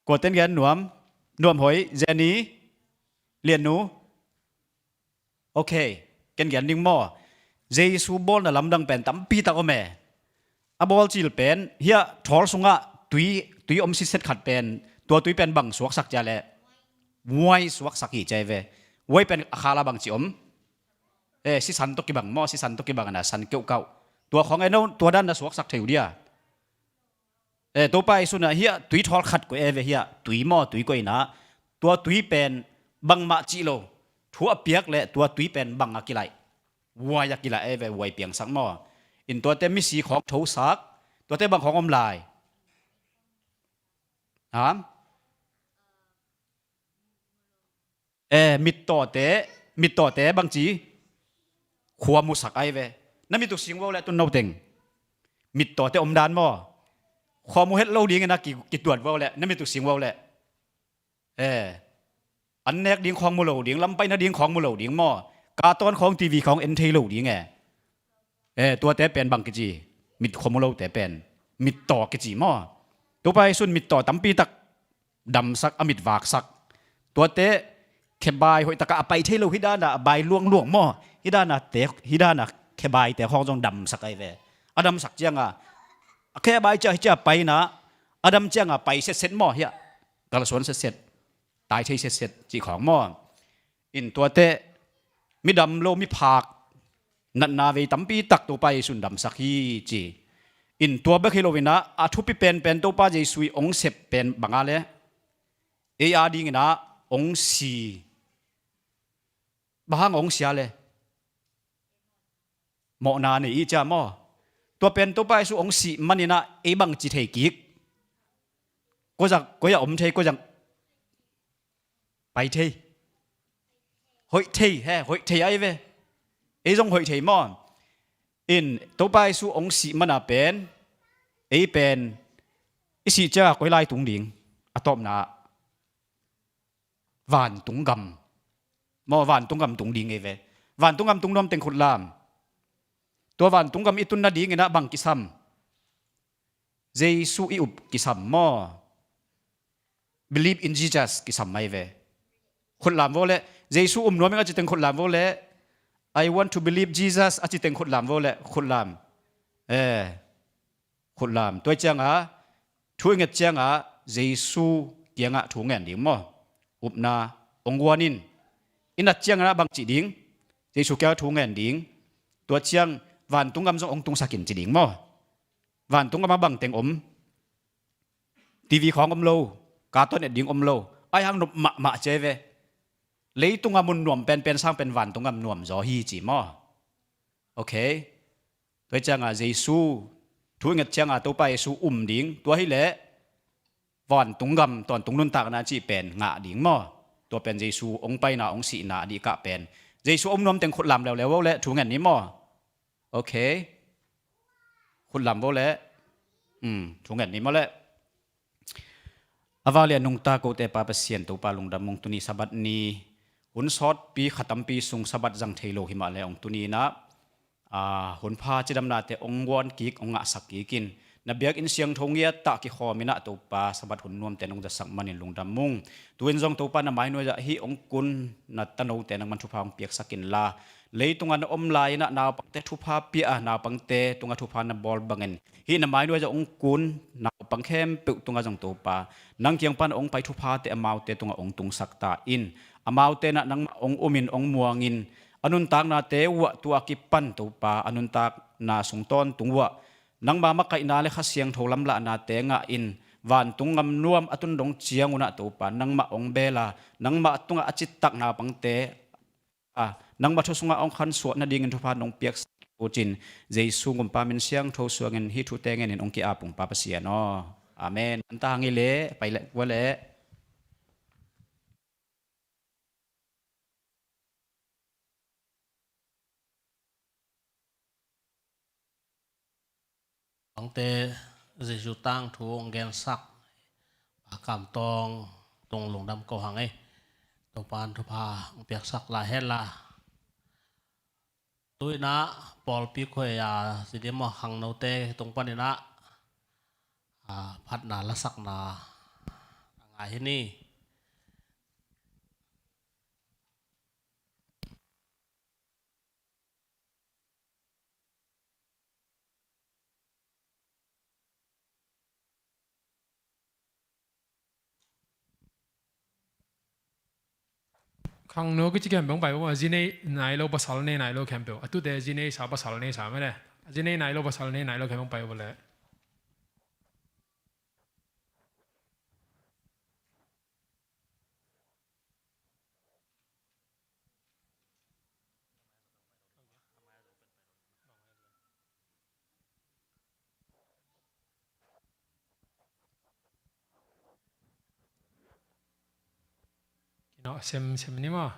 Kua ten gen nuam? Nuam Hoih, Jenny, Lian nu. Ok, ken gen ding maw? Jesu bawlna lamdang pen tampi tak om e. A bawl cil pen, hiah thawl sungah tui, tui om sitset khat pen, tua tui pen bang suaksak cia leh? Muai suaksak hi cia ve. Muai pen a khala bang ci om? Eh, sisan tawh kibang maw, sisan tawh kibang a na san keuhkauh. Tua khawng e no, tua dan na suaksak thei uh dia. Eh, Topa Jesu na hiah tui thawl khat koih e ve hiah, tui maw, tui koih inah. Tua tui pen bangmah cih lo. thu a piak le tua tui pen bang a kilaih? Vuai a kilaih ei ve, vuai piangsak maw. In tuate misi khawng thosak, tuate bang khawng om lai? Ha? Eh, mittawte, mittawte bangci? Khua musak ai ve. Na mit uh sing vo le tun no teng. Mittawte omdan maw. Khua mu het lo ding ina ki, kituat vo le, na mit uh sing vo le. Eh, an nek ding khawng mu lo ding, lam paina ding khawng mu lo ding maw. Ka tawn khawng, T V khawng en thei lo ding e. Eh, tuate pen bang kici? Mit khua mu lote pen mittaw kici maw. Topa Jesuh in mittaw tampi tak damsak, a mit vaksak. Tuate khebai hoih takah a pai thei lo hi dana a bai luangluang maw. Hi dana te, hi dana khebaite khawng zong damsak ai ve. A damsak cianga a khebai cia hi cia paina, a dam cianga pai setset maw, hiah kalsuan setset, tai thei setset cih khawng maw. In tuate midam lo, miphak natna vei tampi tak Topa Jesuh in damsak hi ci. In tua bek hi lo ina, a thupi penpen Topa Jesuh i ong sep pen banga le, ei a ding ina ong si. Bang hang ong sia le? Mawhna nei i cia maw. Tua pen Topa Jesuh ong sih man ina ei bang ci thei kik? Koi zak, koi a om thei, koi zak pai thei? Hoih thei, he, hoih thei ai ve. Ei zong hoih thei maw. In Topa Jesuh ong sih mana pen, ei pen i sih cia koi lai tung ding? A tawpna, vantung gam maw, vantung gam tung ding ei ve. Vantung gam tung nuam teng khut lam. Tua vantung gam i tun nading ina bang kisam? Jesuh i up kisam maw. Believe in Jesus kisam mai ve. Khut lam vo le. Jesuh um nuam ing a ci teng khut lam vo le. I want to believe Jesus a ci teng khut lam vo le. Khut lam. Eh. Khut lam. Tua cianga thu i nget cianga Jesuh kiangah thu ngen ding maw. Upna, ong guan in. I nat ciangin a bang cih ding? Jesuh kiangah thu ngen ding. Tua ciang vantung gam zong ong tungsak in ci ding maw. Vantung gam a bang teng om? T V khawng om lo, ka tawn et ding om lo. Ai hang nop mahmah cia ve. Leitungah mun nuam penpen sang pen vantung gam nuam zaw hi ci maw. Ok. Tua hi cianga Jesuh thu i nget cianga Topa Jesuh um ding. Tua hileh vantung gam tawntung nuntakna cih pen ngah ding maw. Tua pen Jesuh ong paina ong sihna a dihkah pen. Jesuh om nuam teng khut lam leuleu vo le, thu ngen ni maw. Ok. Khut lam vo le. Um, thu ngen ni maw le. A vale a nungta kote Pa Pasian Topa lungdam ung, tuni Sabbath ni hun sawtpi kha tampi sung Sabbath zang thei lo hi mah le ong tuni inah, a, hun pha cidamnate ong guan kik, ong ngahsak kik in, na biakinn siangtho ngiat ah kikhawm inah Topa Sabbath hun nuamte nong zatsak manin lungdam ung. Tu-in zong Topa na mainuai ah hih ong kun na tanote nangman thupha ong piaksak inla, leitungah na om lai inah naupangte thupha pia a, naupangte tungah thupha na bawl bangin hih na mainuai ah ong kun naupang khempeuh tungah zong Topa nang kiang pan ong pai thuphate amaute tungah ong tungsak ta in, amaute nah nangmah ong umin ong muangin a nuntaknate uah tua kipan Topa a nuntakna sung tawntung uah nangma makaihna le Kha Siangtho lamlahnate ngah in vantung gam nuam a tun dong ciangun ah Topa nangmah ong bel a, nangmah tungah a cittak naupangte a, nangmah thu sungah ong khansuah nadingin thupha nong piaksak uh cin, Jesuh gumpa min siangtho suangin hih thute ngenin ong ki-ap ung Pa Pasian aw. Amen. An ta hang hi leh, pai leh, ua leh. Bangte Jesuh tangthu ong gensak Pa Kam Tawng tung lungdam ko hang ei. Topan thupha ong piaksak lai hen la. Tu inah pawlpi khuai a sidim a khangnote tung pan inah, a, phatna lasakna a ngai hi ni. Khangno kici khempeuh ong pai bang a, zi nei nai lo pasal nei nai lo khempeuh. A tute zi nei sa pasal nei sa mene. A zi nei nai lo pasal nei nai lo khempeuh ong pai bang le. Sem, sem ni maw.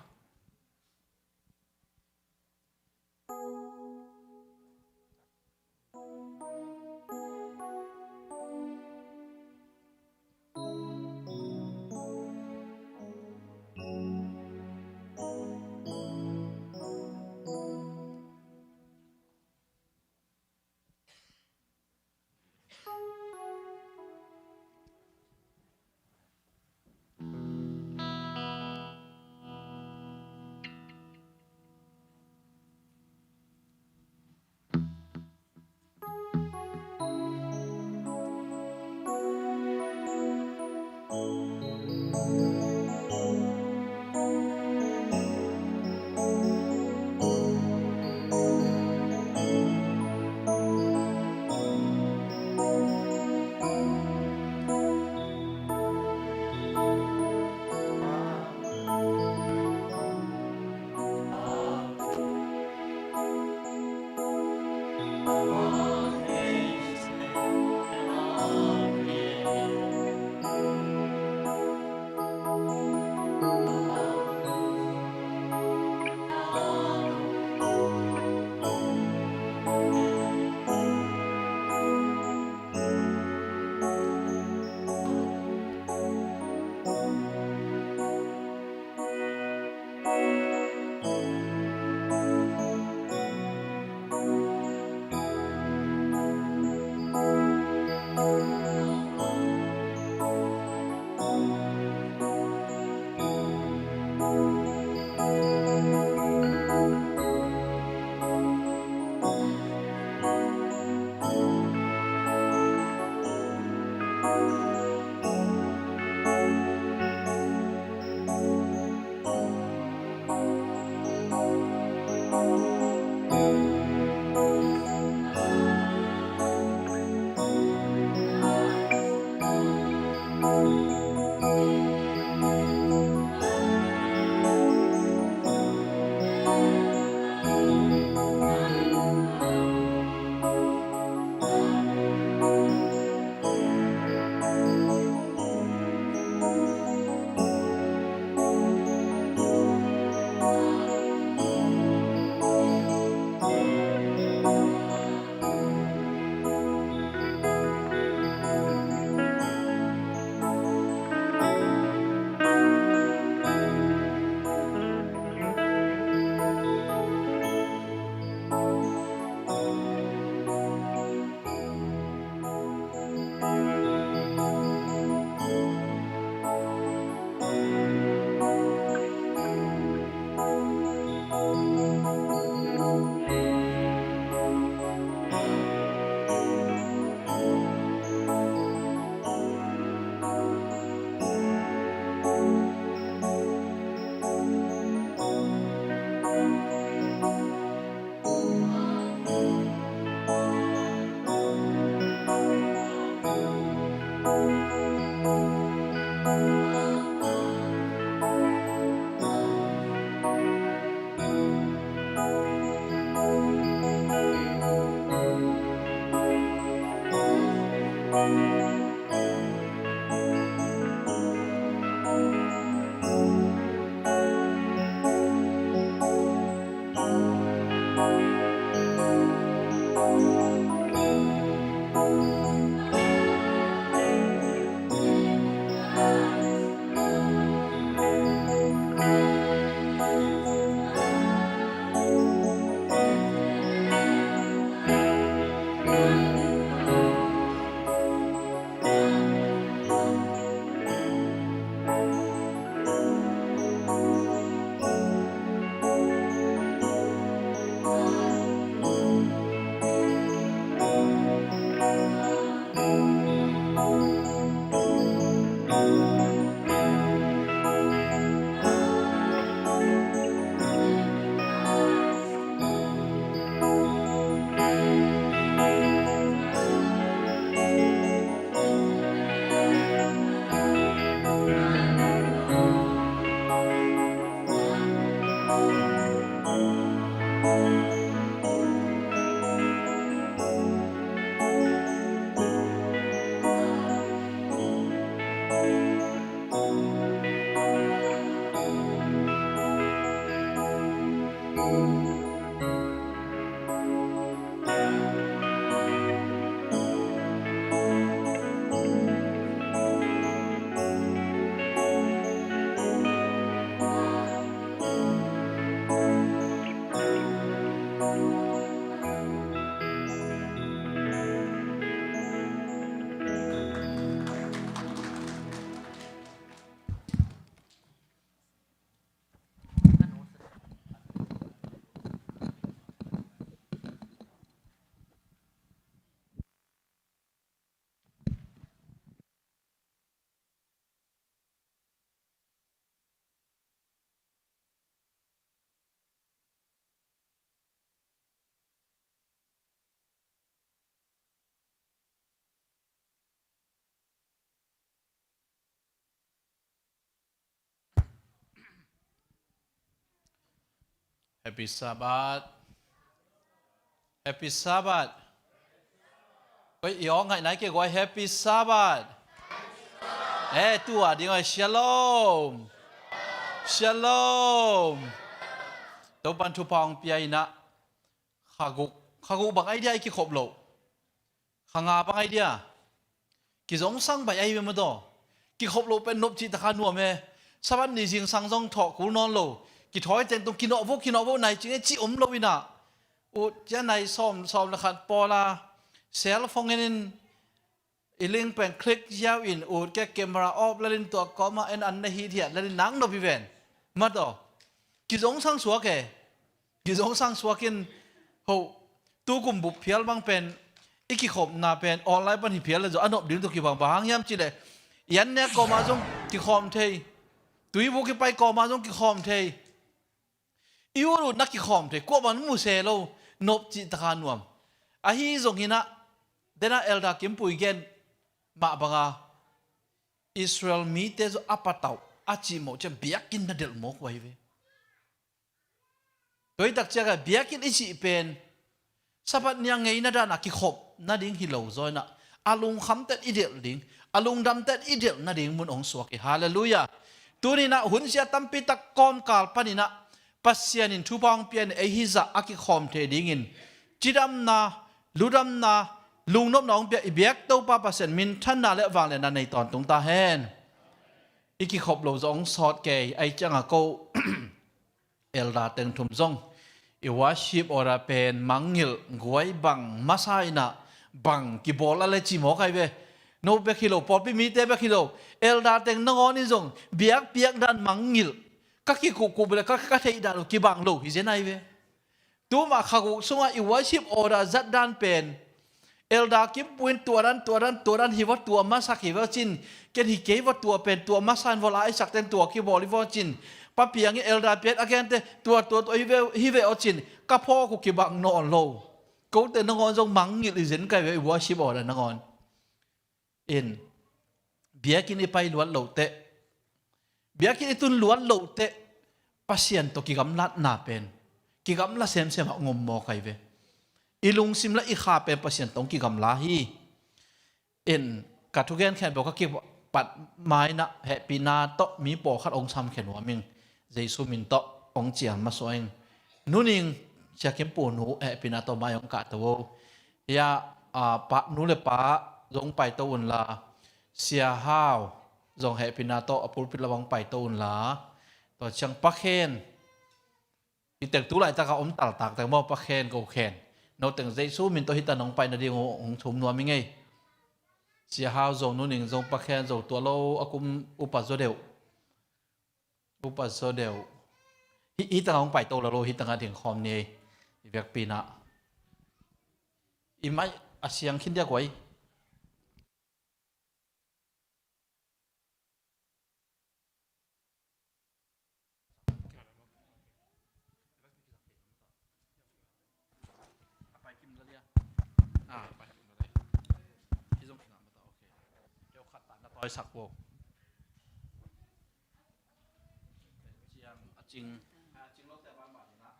Happy Sabbath. Happy Sabbath. Oi, i aw ngaih nai kei guai, Happy Sabbath. Eh, tua ding oi, Shalom. Shalom. Topan thupha hong pia inah. Khaguk, khaguk bang ai dia i kikhop loh. Kha nga bang ai dia. Kizongsang baih ai ve mataw. Kikhop loh pen nop cih takha nuam e. Sabbath ni zingsang zong thawh kul nawn lo. Kithawi teng tung kinawhvo, kinawhvo nai cing e cih om lo inah. Ut cia nai sawm, sawm le khat pawla. Cell phone in i ling pen click ziau in ut ke camera off lalin tua kawma en an na hi thiat lalin nang nop hi ven. Mataw. Kizongsang suak e. Kizongsang suak in ho. Tu kum bup phial bang pen i kikhopna pen online pan hi phial le zo a nop ding tu kibang bang hang hiam cih le. I an nek kawma zong kikhawm thei. Tui vuk i pai kawma zong kikhawm thei. I ut ut na kikhawm thei, kuamah na mu se lo, nop cih takha nuam. Ahi zong inah, dena Elder Kim Pui gen mah banga Israel mite zong a patauh a cihmawh ciang biakinn na delh mawk uh ahi ve. Tua hi tak ciangah biakinn i cih pen Sabbath ni a ngeina dana kikhop nading hi lo zaw inah a lungkhamten i delh ding, a lungdamten i delh nading mun hong suak hi. Halleluiah. Tuninah hunsia tampi tak kawmkal paninah Pasian in thupha hong pia in ei hizah a kikhawm thei dingin cidamna, ludamna, lungnopna hong pia i biak Topa Pasian minthanna le vangliatna nei tawntung ta hen. I kikhop lo zaw hong sawt kei, ai ciangah ko Elder teng thum zong i worship order pen mangngilh guai bang masa inah bang kibawl a le ci mawk ai ve. No bek hi lo, pawlpi mite bek hi lo, Elder teng nangawn in zong biakpiak dan mangngilh ka kikuhkuh le ka, ka theih dan uh kibang lo hi zen ai ve. Tuma khaguk sungah i worship order zat dan pen Elder Kim Pui in tua dan, tua dan, tua dan hi va tua masak hi va cin, ken hi kei va tua pen, tua masa in va la i sak ten tua kibawl hi va cin. Pa Piang in Elder Piat a gente tua, tua, tua hi ve, hi ve aw cin. Ka phawk uh kibang nawn lo. Kote nangawn zong mangngilh i zen kai ve i worship order nangawn. In biakinn i pai luat loh teh, biakinn i tun luat loh teh, Pasian tawh kigamlatna pen kigamla semsem a ngom maw kai ve. I lungsim le i kha pen Pasian tawh kigamla hi. In ka thugen khempeuh ka kipat mainah hehpihna tawh mi pawlkhat hong samkhia nuam ing. Jesu min tawh hong cial masuah ing. Nuning Sia Kim Pu nu hehpihna tawh mai hong kahto o. Hia, a, pa, nu le pa zong paito unla, Sia Hau zong hehpihna tawh a pulpit lam hong paito unla, tua ciang Pa Khen, i teng tu laitakah om taltak teng maw, Pa Khen, Ko Khen, no teng Jesu min tawh hitan hong pai nading hong thum nuam i ngei. Sia Hau zong, nuning zong, Pa Khen zong tua lo a kum upa zaw deuh. Upa zaw deuh. Hi, hi tangah hong paito lalo, hi tangah ding khawm ni ei. I vekpi inah i mai a siang khin diak uai. A pai kim la lia. A pai kim la lia. Hi zong kina mata, okay. Keu khat ta na toisak bo. Ciang a cing, a cing lote a banban inah.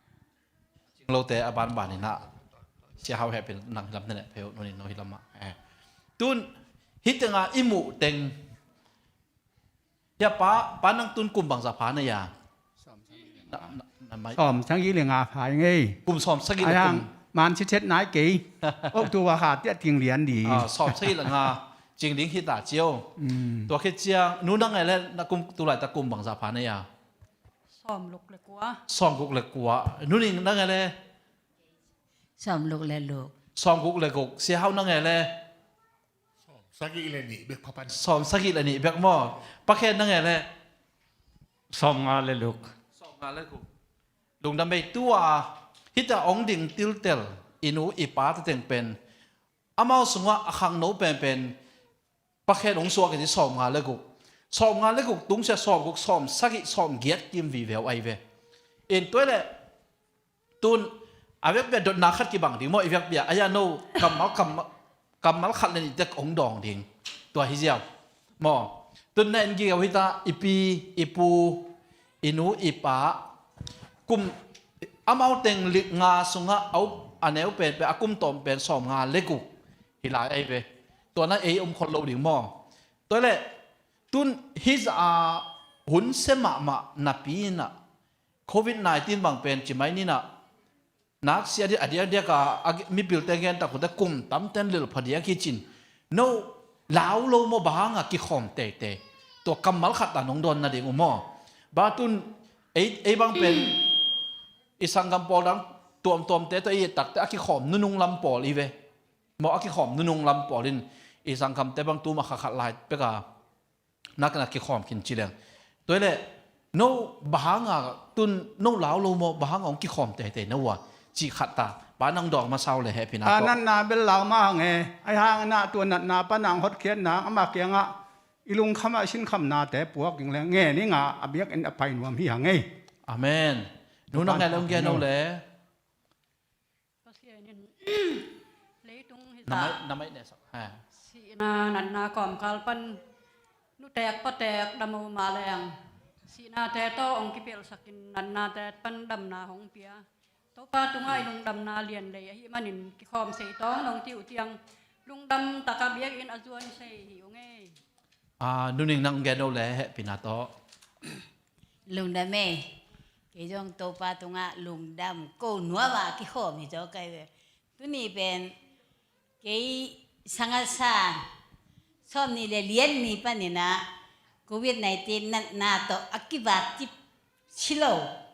A cing lote a banban inah. Sia Hau hehpih nang hilam nene pheu nuni no hilam ah. Eh. Tun hi tenga i muh teng. Ya pa, pa nang tun kum bangzah pha na ya. Na, na, na mai. Sawm sagih le nga pha i ngei. Kum sawm sagih le kum. Man cicet nai kei. Oktober kha tiah ting lian di. Ah, sawm sagih le nga cing ding hi ta cio. Mm. Tua khit ciang nu nang e le na kum tu laitak kum bangzah pha na ya. Sawm luk le kua. Sawm guk le kua. Nu ning nang e le. Sawm luk le luk. Sawm guk le guk. Sia Hau nang e le. Sawm sagih le nih bek phapan. Sawm sagih le nih bek maw. Pa Khen nang e le. Sawm nga le luk. Sawm nga le guk. Lungdam bei tua. Hita ong ding tiltel i nu i pa te teng pen amau sungah a khangno penpen Pa Khen ong suak i ci sawm nga le guk. Sawm nga le guk tungsia sawm guk, sawm sagih, sawm giat kim vive uh ai ve. In tua le tun a vekpia dotna khat kibang ding maw, i vekpia a ya no kammal, kammal, kammal khat le nih tek ong dawng ding. Tua hi ziau maw. Tun na en gigeu hita i pi, i pu, i nu, i pa kum Amau teng lik nga sungah a up a neu pen pen a kum tawm pen sawm nga le guk hi lai ei ve. Tua na ei om khol lo ding maw? Tua leh tun hih zah a hun sia mahmah napi inah covid nineteen bang pen ci mai ninah nak sia dih a diakdiak a, a mipilte gen tak hute kum tamten lilh phadiak hi cin. No lau lo maw, bang hanga kikhawm teitei? Tua kammal khat ta nong dawn nading uh maw? Ba tun ei, ei bang pen i sanggam pawl dang tuamtuamte tawh i et takte a kikhawm nunung lam pawl i ve. Maw, a kikhawm nunung lam pawl in i sangkamte bang tuma kha khat lai peka nak na kikhawm khin ci leng. Tua leh no bang hanga tun no lau lo maw, bang hanga hong kikhawm teitei na uh a, ci khat ta. Ba nang dawng masa uh le hehpina tawh. Natna bel lau mah hang e. Ahi hangin ah tua natna pan a hong hotkhiat nang ama kiangah i lungkham ah sinkhamnate puak ing le ngen ing a, a biakinn a pai nuam hi hang e. Amen. Nu nang ngai lo ngen lo le. Pasian in leitung hi na mai, ta na mai ne sak. Ha. Sihna natna kawmkal pan nutek patek dam uh mah leng sihnate tawh hong kipelhsakin natnate pan damna hong pia. Topa tungah i lungdamna lian lei ahih manin kikhawm sei tawng nong ti uh ciang lungdam taka biakinn a zuan sei hi ung e. Ah, nuning nang gen lo le hehpina tawh. Lungdam e. Kei zong Topa tungah lungdam ko nuam a kikhawm hi zaw kai ve. Tuni pen kei sanga san sawm ni le lian ni paninah covid nineteen natna tawh a kivak cip si lo.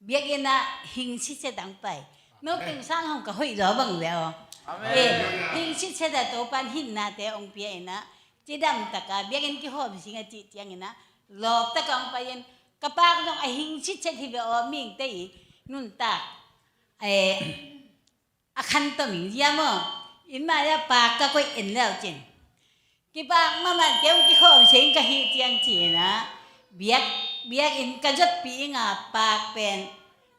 Biakinn ah hing sitset ang pai. No tung sang hong ka hoih zaw bang ve aw. Amen. Eh, hing sitset a Topan hinnate hong pia inah cidam taka biakinn kihawm sing a cih cianginah lawp taka hong pai in ka pak zong a hing sitset hi ve aw, mingte i nuntak. Eh, a khan tom ing zia maw? Inn mai-ah pak ka koih en leu cin. Kipak mahmah kei hong kikhawm seng ka hih ciang ci-inah biak, biakinn ka zotpih ing a pak pen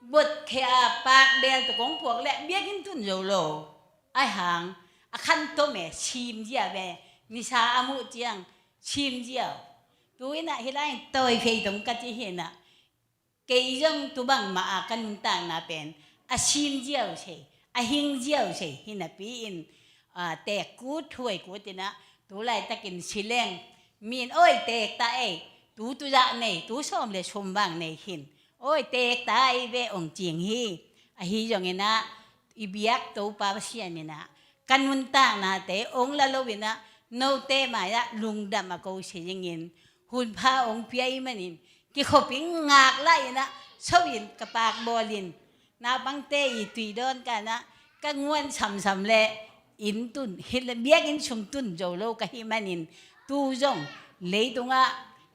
botkhia a pak beel tawh kong puak leh biakinn tun zo lo. Ahi hang a khan tom e, sim zia ve. Nisa a muh ciang sim zia. Tu inah hih lai-in tawi phei tom ka ci hi inah. Kei zong tu bangmah a ka nuntakna pen a sim ziau sei, a hing ziau sei hi napi-in, ah, teek kut thuai kut inah tu laitakin si leng mi in awi teek ta ei, tu tuzah nei, tu sawm le sum bang nei hin awi teek ta ei ve hong cing hi. Ahi zonginah i biak Topa Pasian inah ka nuntaknate hong la lo inah note mai-ah lungdam a ko si dingin hunpha hong pia i manin kikhop ing ngak lah inah so in ka pak bawl in naupangte i tui dawn kanah ka nguan samsam le inn tun hi le biakinn sung tun zo lo ka hih manin tu zong leitungah,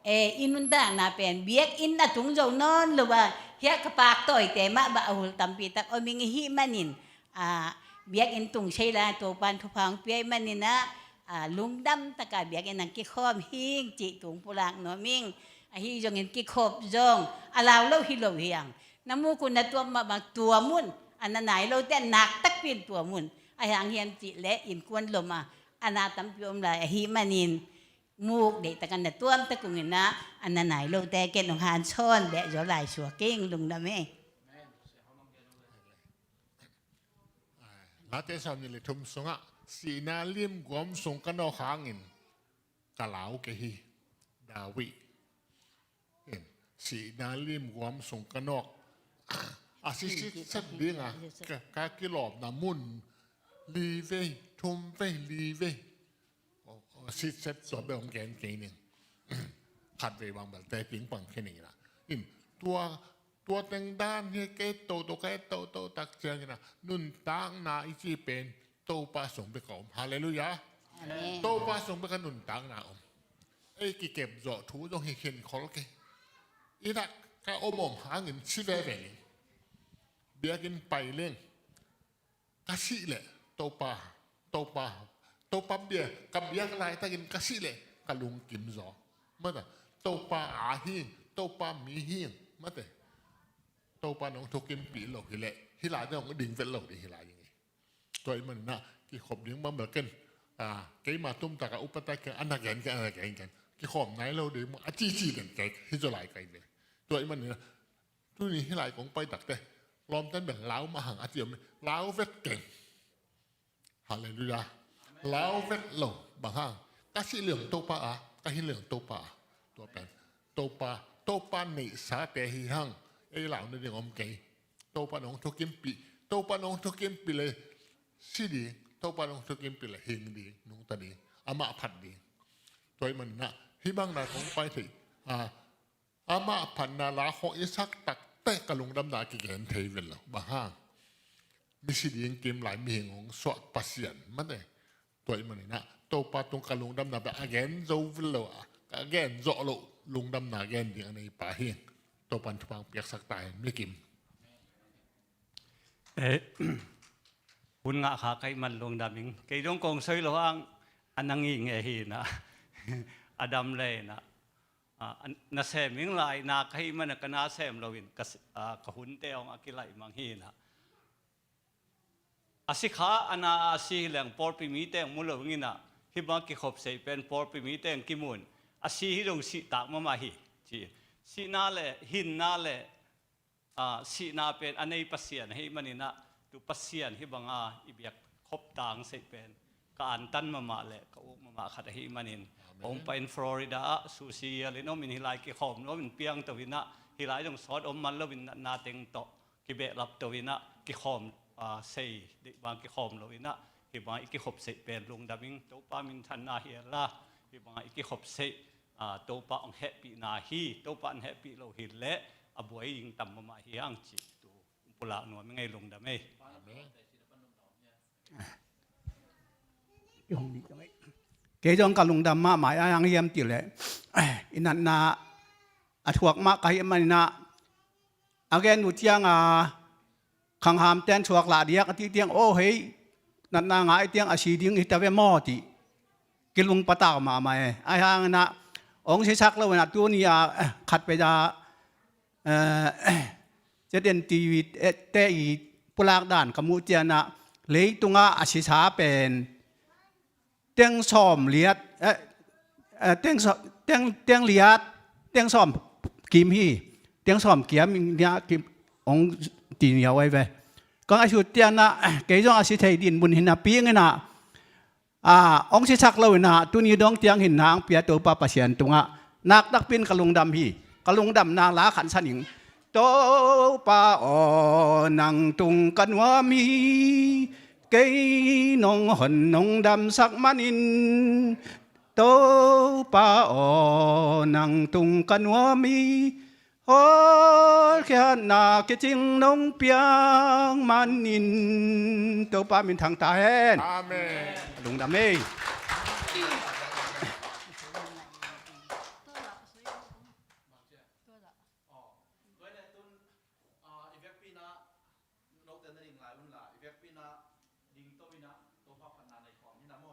eh, i nuntakna pen biakinn a tung zo nawn lo a hiah ka pak tawite mah bah a hul tampi tak om ing i hih manin, ah, biakinn tung sei lai Topan thupha hong pia i maninah, ah, lungdam taka biakinn ang kikhawm hing cih tung pulak nuam ing. Ahi zongin kikhop zong a lau lo hi lo hi ang. Na mukun na tuam mah bang tuam un, a na nai lote a nak takpi in tuam un. Ahi hang hiam cih leh innkuan lom a a na tampi om lai ahih manin muk deih takin na tuam tak unginah a na nai lote ken hong hansawn beh zaw lai suak ing. Lungdam e. Late sawm ni le thum sungah sihna lim guam sung ka nawk hangin ka lau kei hi. David in sihna lim guam sung ka nawk a sisitset dinga ka, ka kilawpna mun li vei, thum vei, li vei. Aw, aw, sitset tua bel hong gen kei ning. Khat vei bang bel te pingpang khe ning inah. In tua, tua teng dan hi ka et toto, ka et toto tak cianginah nuntakna i ci pen Topa sung bek a om. Halleluiah. Amen. Topa sung bek a nuntakna om. Ei kikep zawh thu zong hi khin khol kei. Inah ka om om hangin si veve ning. Biakinn pai leng ka sih leh Topa, Topa, Topa bia ka biak laitakin ka sih leh ka lungkim zaw. Mate, Topa a hi, Topa mi hi. Mate, Topa nong thukimpih lo hileh hih lai ding hong ding vet lo ding hih lai ding hi. Tua i maninah kikhop ding bang bel ken, ah, keima tumtaka upata ken a na gen ken, a na gen ken kikhawm nai lo ding maw a cici den kei hi zaw lai kai ve. Tua i maninah tuni hih lai kong pai takte Lawmten bel lau mah hang a ci om, lau vet keng. Halleluiah. Lau vet lo, bang hang? Ka sih leng Topa a, ka hin leng Topa a. Tua pen Topa, Topa neihsate hi hang. Ei lau nading om kei. Topa nong thukimpih, Topa nong thukimpih le si ding, Topa nong thukimpih le hing ding, nungta ding, amah phat ding. Tua ahih manin ah hih bang na kong pai thei, a, amah phatna la khawng i sak takteh ka lungdamna kigen thei vet lo. Bang hang? Misi ding kim lai mihing hong suah Pasian mate. Tua ahih manin ah Topa tung ka lungdamna pen a gen zo vet lo, a gen zawh loh lungdamna gen ding a nei pa hi. Topa'n thupha piaksak ta hen, mi kim. Eh, hun ngah kha ka hih man lungdam ing. Kei zong kong soi lo hang a na ngingei hi na. A dam lei na. Ah, na sem ing lai na ka hih man a ka na sem lo in ka s-, ah, ka hunte hong a kilaih mang hi na. A si kha a na a si hi leng pawlpi mite hong mu lo ing na. Hih bang kikhop seih pen pawlpi mite hong kimu in. A si hi zong sih tak mahmah hi. Ci. Sihna le, hinna le, ah, sihna pen a nei Pasian ahih manin ah, tu Pasian hih banga i biak khop tang seih pen ka antan mahmah le ka uk mahmah khat ahih manin. Amen. Hong pai in Florida ah, Susie Yal in om in hih lai kikhawm lo in piangto in ah, hih lai zong sawt om man lo in natna teng tawh kibehlap to in ah, kikhawm, ah, seih, deih bang kikhawm lo in ah, hih bang i kikhop seih pen lungdam ing, Topa minthanna hi la, hih bang i kikhop seih, ah, Topa hong hehpihna hi, Topa hong hehpih lo hi leh, a buai ding tam mahmah hi hang ci tu. Pulak nuam ing ei, lungdam ei. Amen. Kei zong ka lungdam mahmah a, hang hiam cih leh i natna a thuak mah ka hih manin ah, a gen uh ciang a khanghamte'n suak lah diak a cih ciang, aw hei, natna ngah ciang a si ding hi ta ve maw cih kilung patau mahmah e. Ahih hangin ah hong sisak lo in ah tuni a khat peuh a, eh, ZNTV te i pulak dan ka muh ciang ah, leitungah a sisa pen teng sawm liat, eh, eh, teng saw-, teng, teng liat, teng sawm kim hi, teng sawm kiam in ah kim hong ci niau ai ve. Ka ngaihsut ciang ah, kei zong a si thei ding mun hi napi ing in ah, a, hong sisak lo in ah, tuni dong ciang hinna hong pia Topa Pasian tungah naktakpi in ka lungdam hi. Ka lungdamna la khat san ing. Topa aw, nang tung ka nuam hi, kei nong hon nong damsak manin. Topa aw, nang tung ka nuam hi, hawlkhiatna kicing nong piak manin. Topa minthang ta hen. Amen. Lungdam ei.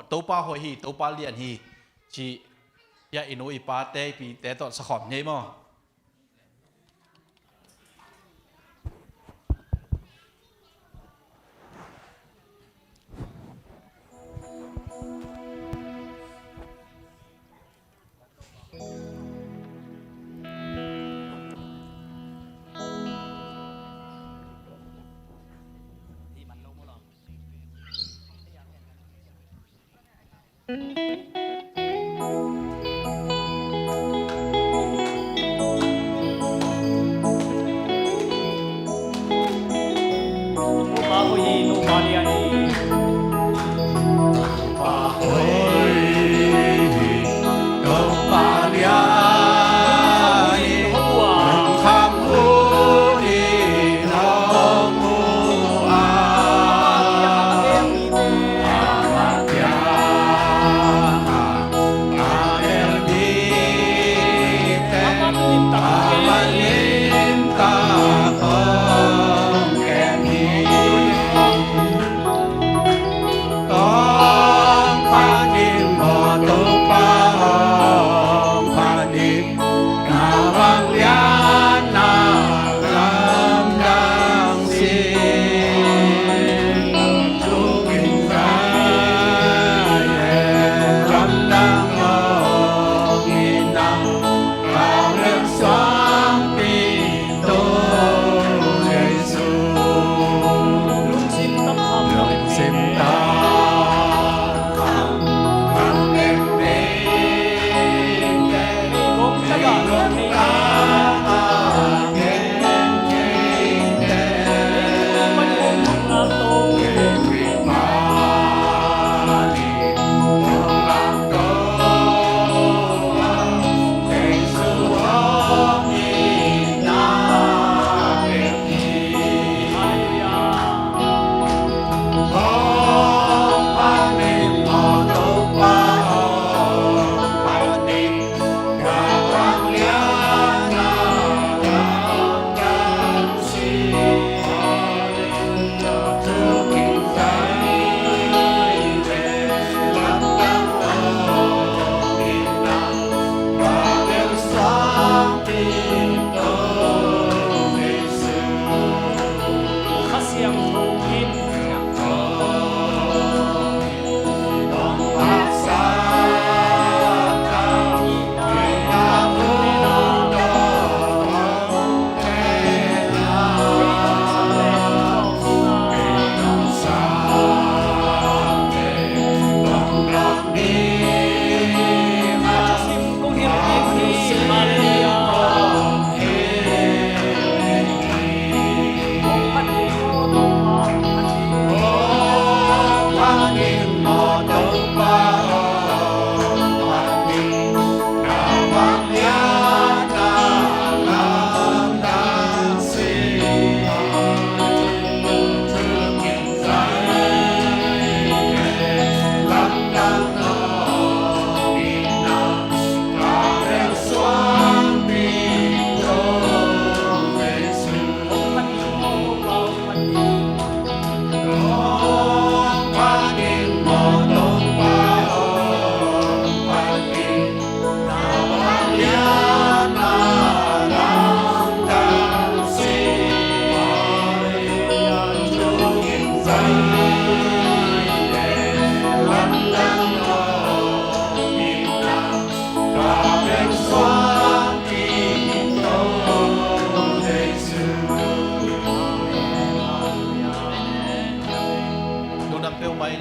Topa hoih hi, Topa lian hi, ci-in i nu i pate, i pite tawh sakhawm ni ei maw.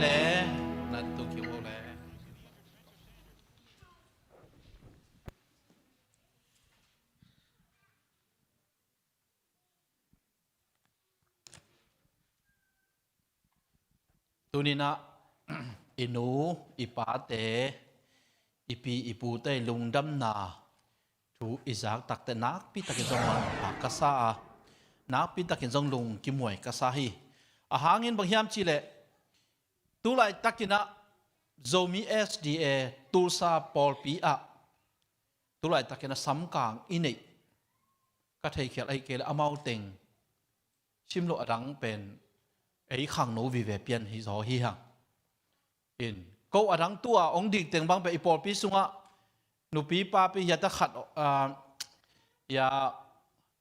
Eh, nan tung kiu le. Tuninah i nu, i pate, i pi, i pute i lungdamna thu i zak takte nakpi takin zong manpha ka sa a, nakpi takin zong lungkimuai ka sa hi. A hangin bang hiam cihleh, tulai takinah Zomi S D A Tulsa pawlpi ah tulai takinah samkang i neih ka theikhial ahi kei le amau teng simloh a dang pen ei khangno vive pian hi zaw hi hang. In ko a dang tua ong dik teng bang pen i pawlpi sungah nupi papi hiata khat, ah, ya,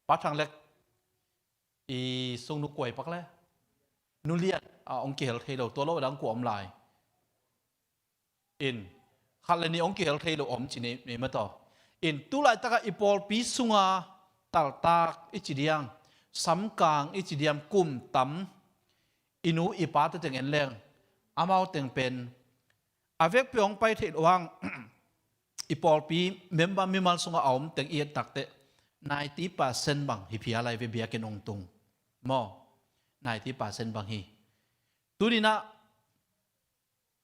Pa Thang Lek i sung nu kuai pak le, Nu Lian, ah, ong kihel thei lo, tua lo a dang kua om lai. In khat le nih ong kihel thei lo om ci nei, nei mataw. In tulai takah i pawlpi sunga taltak i ci diang, samkang i ci diam, kum tam i nu i pate teng en leng, amau teng pen a vekpi ong pai theih lo hang, i pawlpi member mimal sungah a om teng i et takte ninety percent bang hi phial lai ve biakinn ong tung. Maw, ninety percent bang hi. Tuninah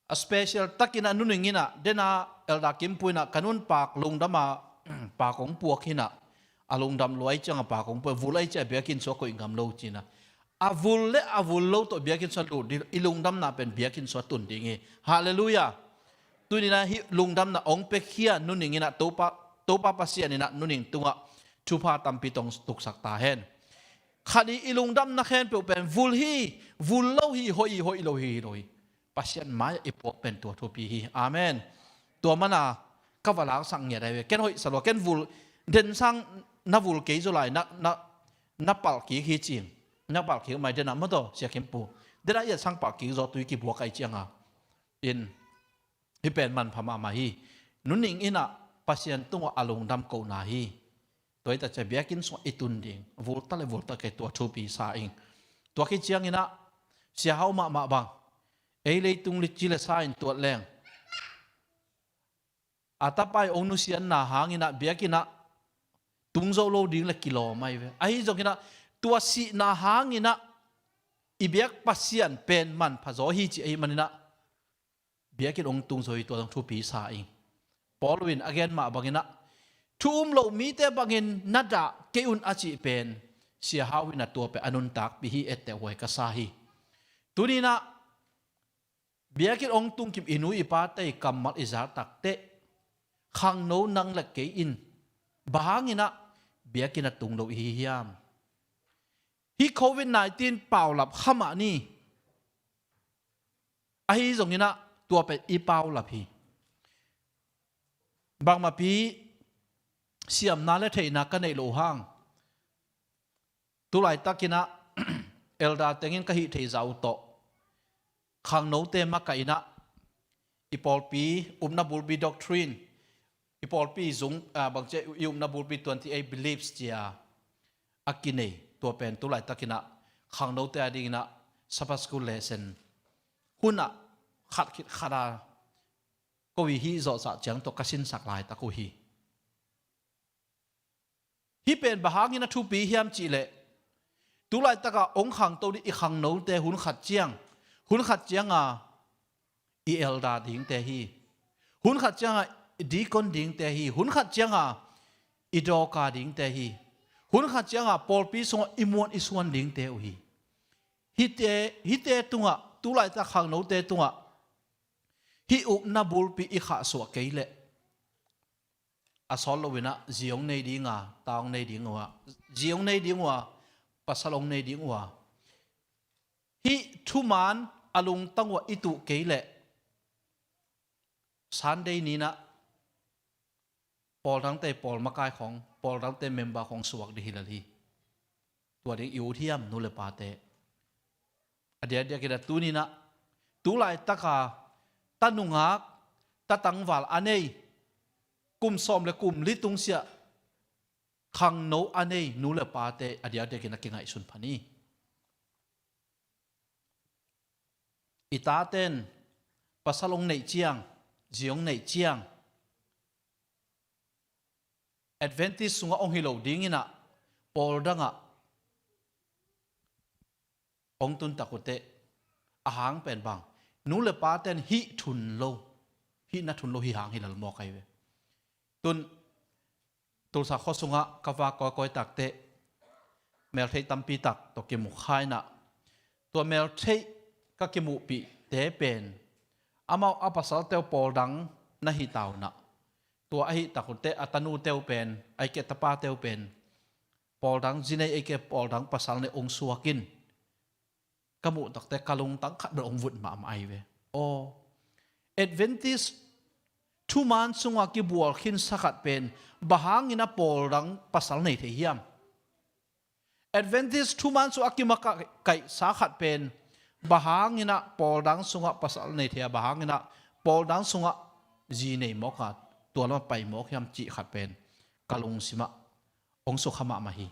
a special takinah nuning inah dena Elder Kimpu inah ka nun pak lungdama pak ong puak hinah, a lungdam luai cianga pak ong puak, vul ai cia biakinn sua koih ngam lo cinah, a vul le a vul lo tawh biakinn sua lut ding, i lungdamna pen biakinn sua tun ding hi. Halleluiah. Tuninah hih lungdamna ong pek hia nuning inah Topa, Topa Pasian inah nuning tungah thupha tampi tong tuksak ta hen. Khat i, i lungdamna khempeuh pen vul hi, vul lo hi, hoih hi, hoih lo hi, hi lo hi. Pasian mai-ah i puak pen tua thupi hi. Amen. Tua mana ka va laksak ngiat ai ve. Ken hoih sa lua, ken vul, den sang na vul kei zaw lai, na, na, na palh kik hi cing. Na palh kik mai dena mataw, Sia Kimpu. Dena i et sang palh kik zaw tui kibuak ai cianga. In, hih pen manpha mahmah hi. Nuning inah Pasian tungah a lungdam kohna hi. Tua hi ta cia biakinn sungah i tun ding, vulta le vulta kei tua thupi sa ing. Tua khit cianginah Sia Hau mahmah bang, ei leitung li ci le sa in tuat leng, a tapai ong nusiatna hanginah biakinnah tung zo lo ding le kilawm ai ve. Ahi zonginah tua sihna hanginah i biak Pasian pen manpha zaw hi ci ahi maninah biakinn ong tung zo hi, tua zong thupi sa ing. Paul in a gen mah banginah thu um lo mite bangin na dah kei un a cih pen Sia Hau inah tua pen a nuntakpih hi, etteh huai ka sa hi. Tuninah biakinn ong tungkim i nu i pate i kammal i zak takteh khangno nang le kei in bang hanginah biakinn a tung lo i hi hiam? Hih covid nineteen paulap kha mah ni. Ahi zonginah tua pen i paulap hi. Bangmahpi siamna le theihna ka neih loh hang, tulai takinah elder tengin ka hih thei zah uh tawh khangnote makaih inah i pawlpi upna bulpi doctrine, i pawlpi zung, ah, bangcia i upna bulpi twenty eight beliefs cia a kinei, tua pen tulai takinah khangnote a dinginah Sabbath school lesson hunah khat khit khat a ko i hih zawhsah ciang tawh ka sinsak laitak uh hi. Hih pen bang hangin a thupi hiam cihleh, tulaitakah hong khangto ding i khangnote hun khat ciang, hun khat cianga i elder dingte hi. Hun khat cianga i deacon dingte hi. Hun khat cianga i dawka dingte hi. Hun khat cianga pawlpi sungah i muan i suan dingte uh hi. Hihte, hihte tungah, tulaitak khangnote tungah hih upna bulpi i khahsuah kei leh, a sawt loinah zi hong nei dinga, ta hong nei ding uh a, zi hong nei ding uh a, pasal hong nei ding uh a, hih thuman a lungtang uh a i tuh kei leh, Sunday ninah pawldangte pawl makai khawng, pawldangte member khawng suak ding hi lel hi. Tua ding i ut hiam, nu le pate? A diakdiakin a tuninah, tulaitaka ta nungak, ta tangval a nei, kum sawm le kum li tungsiah khangno a nei nu le pate a diakdiakin a kingaihsun pha ni. I taten pasal hong neih ciang, zi hong neih ciang, Adventist sungah hong hi lo dinginah pawl dangah hong tun tak uh teh, a hang pen bang, nu le pate'n hih thun lo, hih na thun lo hi hang hi lel mawk ahi ve. Tun Tulsa khua sungah ka va kawikawi tak teh, meltheih tampi tak tawh kimu kha inah, tua meltheih ka kimuhpihte pen amau a pasalte uh pawl dang na hi ta unah, tua ahi tak uh teh a tanute uh pen, ahih keh tapate uh pen pawl dang zi nei, ahih keh pawl dang pasal nei hong suak in, ka muh tak teh ka lungtang khat bel hong vut mahmah ahi ve. Aw, Adventist thuman sungah kibual khinsa khat pen bang hangin a pawl dang pasal nei thei hiam? Adventist thuman sungah kimakaihsa khat pen bang hangin a pawl dang sungah pasal nei thei a, bang hangin a pawl dang sungah zi nei mawk a, tua lamah pai mawk hiam cih khat pen ka lungsimah hong sukha mahmah hi.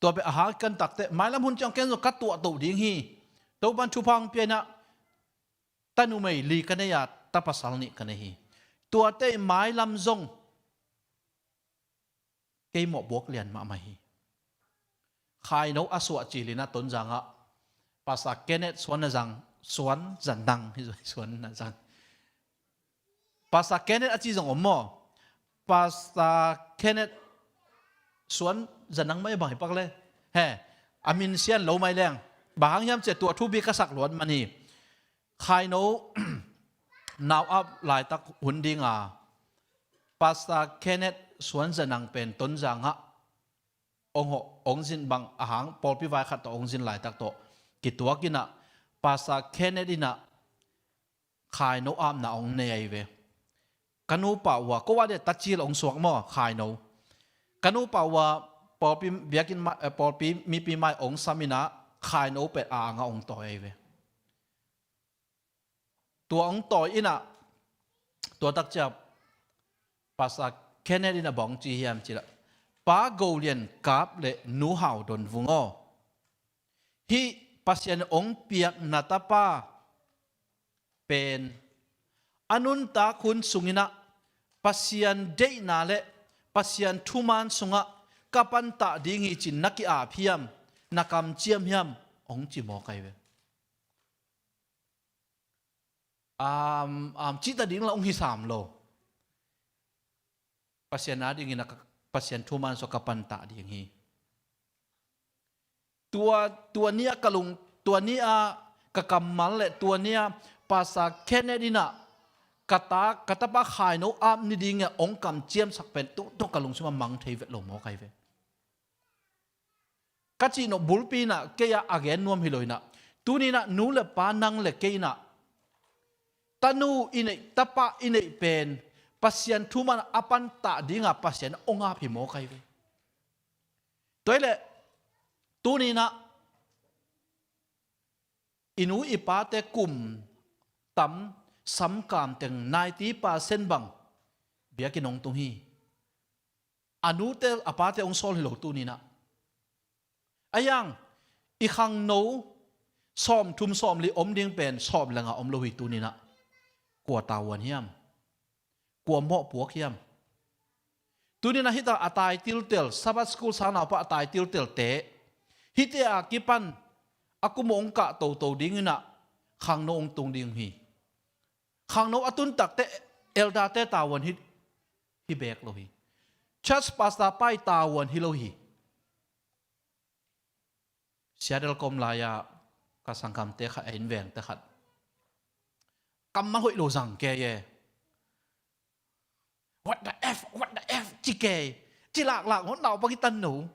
Tua pen a hang kan tak teh, mailam hun ciang ken zong ka tuah to ding hi. Topa'n thupha hong pia inah, ta numei li ka nei a, ta pasal nih ka nei hi. Tuate mailam zong kei mawh buak lian mahmah hi. Khaino a suah cil inah Tonzang ah Pastor Kenneth Suan Na Zang, Suan Za Nang hi, Suan Na Zang. Pastor Kenneth a ci zong om maw? Pastor Kenneth Suan Za Nang mah bang hi pak le. He, a min sian lo mai leng. Bang hang hiam cih leh tua thu bik ka sak luat man hi. Khaino nau ap laitak hun dinga Pastor Kenneth Suan Za Nang pen Tonzang ah hong hawh, hong zin bang a hang, pawlpi vai khat tawh hong zin laitak tawh kituak inah Pastor Kenneth inah khaino apna hong nei ahi ve. Ka nupa uh a, ko a deh tacil hong suak maw, khaino. Ka nupa uh a pawlpi biakinn mai, eh, pawlpi mipi mai hong sam inah khaino pen a angah hong tawi ahi ve. Tua hong tawi inah, tua tak ciang Pastor Kenneth inah bang hong ci hiam cih leh, Pa Go Lian Kap le Nu Hau Don Vung aw, hih Pasian hong piak na tapa pen a nuntak hun sung inah Pasian deihna le Pasian thuman sungah ka pantah ding hi ci-in na ki-ap hiam, na kamciam hiam, hong ci mawk ahi ve. Am, am, cihta ding la hong hi sam lo. Pasian a dingin a ka, Pasian thuman sungah ka pantah ding hi. Tua, tua ni a ka lung, tua ni a ka kammal le tua ni a Pastor Kenneth inah ka ta, ka tapa khaino ap ni dingin hong kamciamsak pen tu, tu ka lungsim ah mang thei vet lo mawk ahi ve. Ka cih nop bulpi inah kei ah a gen nuam hi lo inah, tuni inah nu le pa, nang le kei inah tanu i neih, tapa i neih pen Pasian thuman a pantah dinga Pasian hong ap hi mawk ahi ve. Tua hi leh tuni inah i nu i pate kum tam, samkam teng ninety percent bang biakinn hong tung hi. A nute a pate hong sawl hi lo tuni inah. A hiang, i khangno sawmthum sawmli om ding pen sawm le nga om lo hi tuni inah. Kua tavuan hiam? Kua mawhpuak hiam? Tuni inah hita a tai tiltel, Sabbath School sang naupa a tai tiltelte, hite a kipan a kum hong kah toto ding inah khangno hong tung ding hi. Khangno a tun tak teh elder-te tavuan hi, hi bek lo hi. Church pastor pa i tavuan hi lo hi. Seattle ka om lai-a ka sanggamte khat, a innvengte khat, kammal hoih lo zang kei e. What the F, what the F, ci kei. Ci laklak hot naupang i tan no.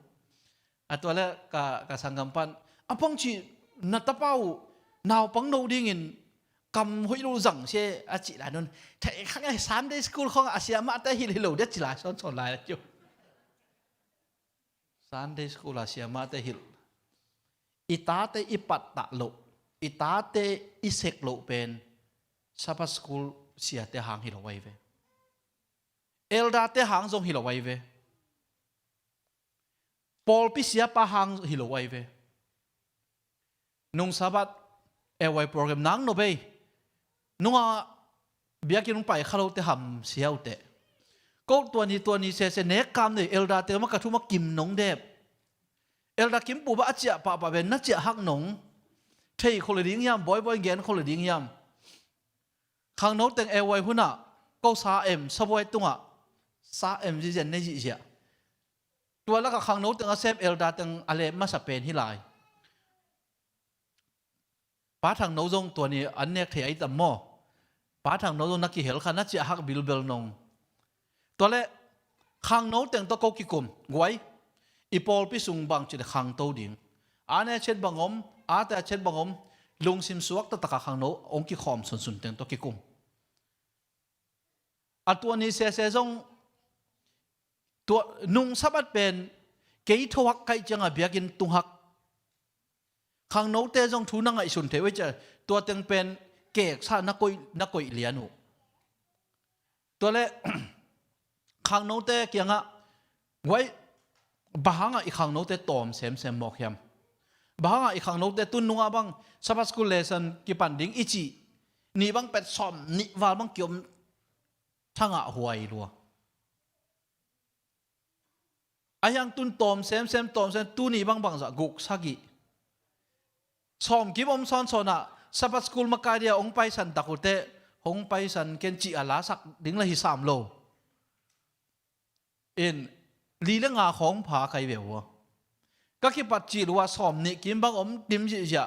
A tua le ka, ka sanggampa in, a bang ci na tapa uh naupang no dingin kam hoih lo zang se a cih lai un. Thei kha ngai, Sunday school khawng a siamahte hilh hi lo dia ci lai sawnsawn lai a ci uh. Sunday school a siamahte hilh. I tate i pattah loh, i tate i sek loh pen Sabbath school siate hang hi lo ahi ve. Elder-te hang zong hi lo ahi ve. Pawlpi siapa hang hi lo ahi ve. Nung Sabbath L Y program nang no bei. Nunga biakinn hong pai kha lote ham siaute. Ko tuani tuani sese nek kam nei, elder te ma ka thuma kim nong dep. Elder kim pu ba a ciah pahpah ben na ciah hak nong. Thei khole ding hiam, boiboin gen khole ding hiam. Khangno teng L Y hunah ko sa em, sabuai tungah sa em zizian nei zihziah. Tua laka khangno teng a sem elder teng a lem masa pen hi lai. Pa Thangno zong tuani an nek thei ai tam maw? Pa Thangno zong na kihel kha na ciah hak bilbel nong. Tua le khangno teng tawh ko kikum guai. I pawlpi sung bang cih le khangto ding. A ne chet bang om, a te a chet bang om. Lungsim suak taktak a khangno ong kikhawm sunsun teng tawh kikum. A tuani sese zong tua nung Sabbath pen kei thohak kaih cianga biakinn tunghak. Khangnote zong thu na ngaihsun thei uh ei cia, tua teng pen keksa na koih, na koih lian uh. Tua le khangnote kiangah guai, bang hangah i khangnote tawm semsem mawk hiam? Bang hangah i khangnote tun nungah bang Sabbath school lesson kipan ding i cih ni bang pet sawm nih val bang kiom thangah huai lua. A hiang tun tawm semsem, tawm sem, tuni bangbang zah guk sagih. Sawm kim om sawnsawnah Sabbath school makai dia hong paisan tak uh teh, hong paisan ken cih a lasak ding la hi sam lo. In, li le nga khawng pha kai ve uh a. Ka kipat cih lua sawm nih kim bang om tim zihziah.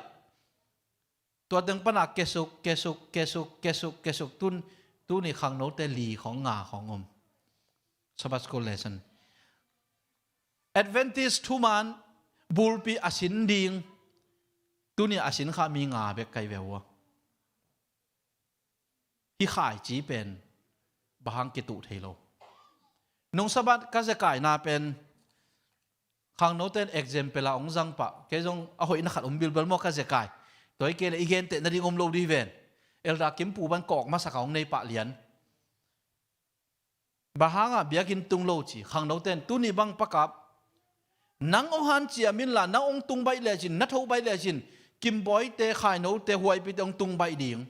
Tua teng pana kesuk, kesuk, kesuk, kesuk, kesuk tun, tuni khangnote li khawng nga khawng om. Sabbath school lesson. Adventist thuman bulpi a sin ding, tuni a sin kha mi nga bek kai ve uh a. Hih khaici pen bang hang kituh thei lo. Nung Sabbath ka zekaina pen khangnoten example a hong zang pah, kei zong a hoihna khat om bilbel maw ka zekai. Tua hi kei le i genteh nading om lo dih ven. Elder Kim Pu ban kawk masak a hong nei pah lian. Bang hangah biakinn tung lo ci khangnoten tuni bang pakap. Nang hong hanciam inla, nang hong tung baih lecin, na tho baih lecin, Kim Bawi te, Khaino te, Huaipi te hong tung baih ding.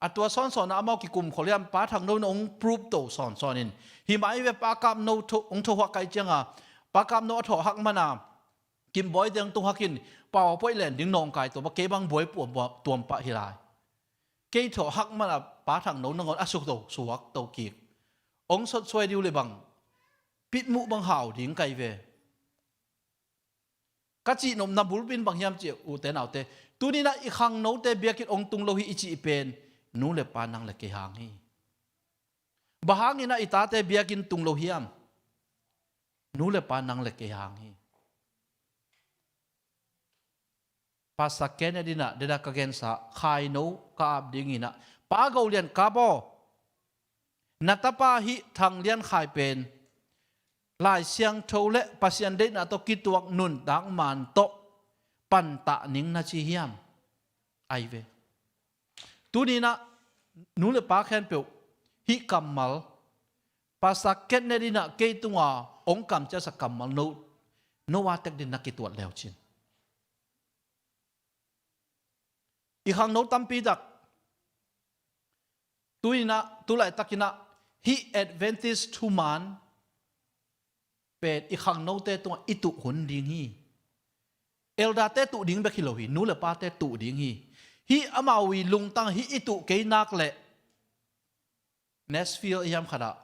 A tua sawnsawnah amau kikum khol hiam, Pa Thangno in hong prove to sawnsawn in. Hi mai ve, Pa Kap No tho, hong tho huah kai cianga, Pa Kap No a thawh hak mana Kim Bawi te hong tho hak in, pau a poih len ding nawngkai to, ba kei bang buai puam tuam pah hi lai. Kei thawh hak mana Pa Thangno nangawn a suk to, suak to kik. Hong sotsuai diu le bang, pitmuh bang hau ding kai ve. Ka cihnopna bulpi in bang hiam cih uh te naute, tuninah i khangnote biakinn hong tung lo hi i cih pen nu le pa nang le kei hang hi. Bang hanginah i tate biakinn tung lo hiam? Nu le pa nang le kei hang hi. Pastor Kenneth inah deda ka gensa Khaino ka ap dinginah, Pa Go Lian Kap aw, na tapa hih Thang Lian Khai pen Lai Siangtho le Pasian deihna tawh kituak nuntak man tawh pantah ning na ci hiam? Ai ve. Tuninah nu le pa khempeuh hih kammal, Pastor Kenneth inah kei tunga hong kamciatsak kammal no, no a tek din na kituat leucin. I khangno tampi tak tuinah, tulaitakinah hih Adventist thuman pen i khangnote tungah i tuh hun ding hi. Elderte tuh ding bek hi lo hi, nu le pate tuh ding hi. Hih amau i lungtang hih i tuh kei nak leh Nashville i hiam khatah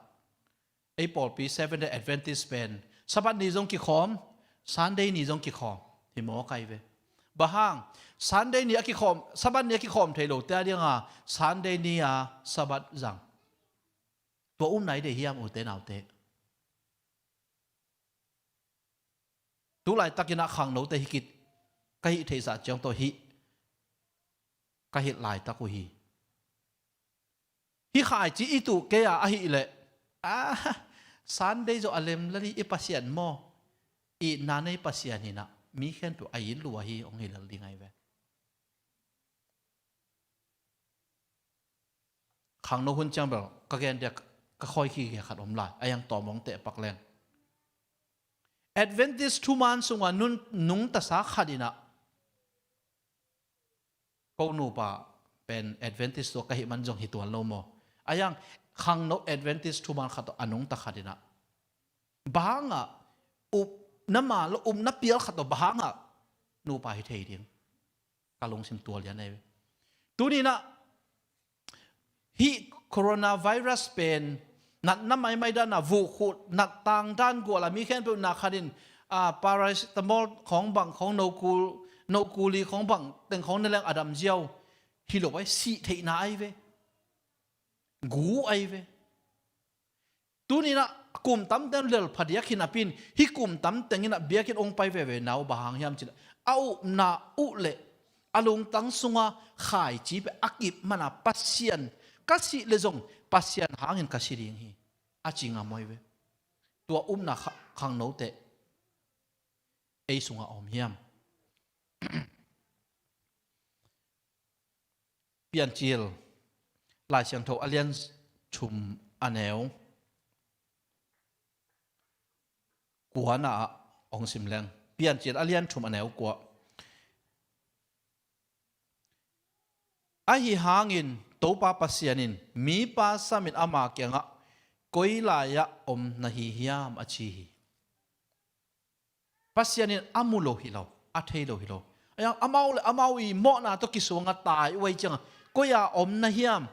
ei pawlpi Seventh Day Adventist pen Sabbath ni zong kikhawm, Sunday ni zong kikhawm hi maw kai ve. Bang hang? Sunday ni a kikhawm, Sabbath ni a kikhawm thei lote a dinga Sunday ni a Sabbath zang. Tua um nai dei hiam ute naute? Tulaitakinah khangnote hih kit ka hih theihsah ciang tawh hih ka hilh laitak uh hi. Hih khaici i tuh kei a ahileh, a, Sunday zawh a lem lali i Pasian maw? Itna nei Pasian hinah mi khempeuh a it lua hi hong hi lel ding ai ve. Khangno hun ciang bel ka gen dia ka khoi khikhe khat om lai, a yang tawm hong teh pak leng. Adventist thuman sunga nun, nungtasa khat inah Ko nupa pen Adventist tua ka hih man zong hi tuan lo maw? A iang khangno Adventist thuman khat tawh a nungta khat inah, bang hangah upna man lo, upna pial khat tawh bang hangah nupa hi thei ding? Ka lungsim tua lian ahi ve. Tuni inah hih coronavirus pen natna maimai dan a vuhkhut nattang dan gual a mi khempeuh na khanin, a, paracetamol khawng bang khawng, nokul, nokuli khawng bang teng khawng ne leng a dam ziau. Hi lo ai, sih theihna ai ve. Gu ai ve. Tuni inah kum tamteng lel phadiak hi napi in, hih kum tamteng inah biakinn hong pai veve na uh bang hang hiam cih leh, a upna uh le a lungtang sunga khaici pen a kip mana Pasian, ka sih le zong Pasian hangin ka si ding hi, a ci ngam uh ai ve. Tua upna kha-, khangnote ei sungah a om hiam? Piancil Lai Siangtho a lian thum a neu kuana ah hong sim leng. Piancil a lian thum a neu kua. Ahi hangin Topa Pasian in mipa samin ama kiangah, "Koi lai-ah om na hi hiam?" a ci hi. Pasian in a mu lo hi lo, a thei lo hi lo. A iang amau le amau i mawhna tawh kisuanga tai uh ai cianga, koi-a om na hiam?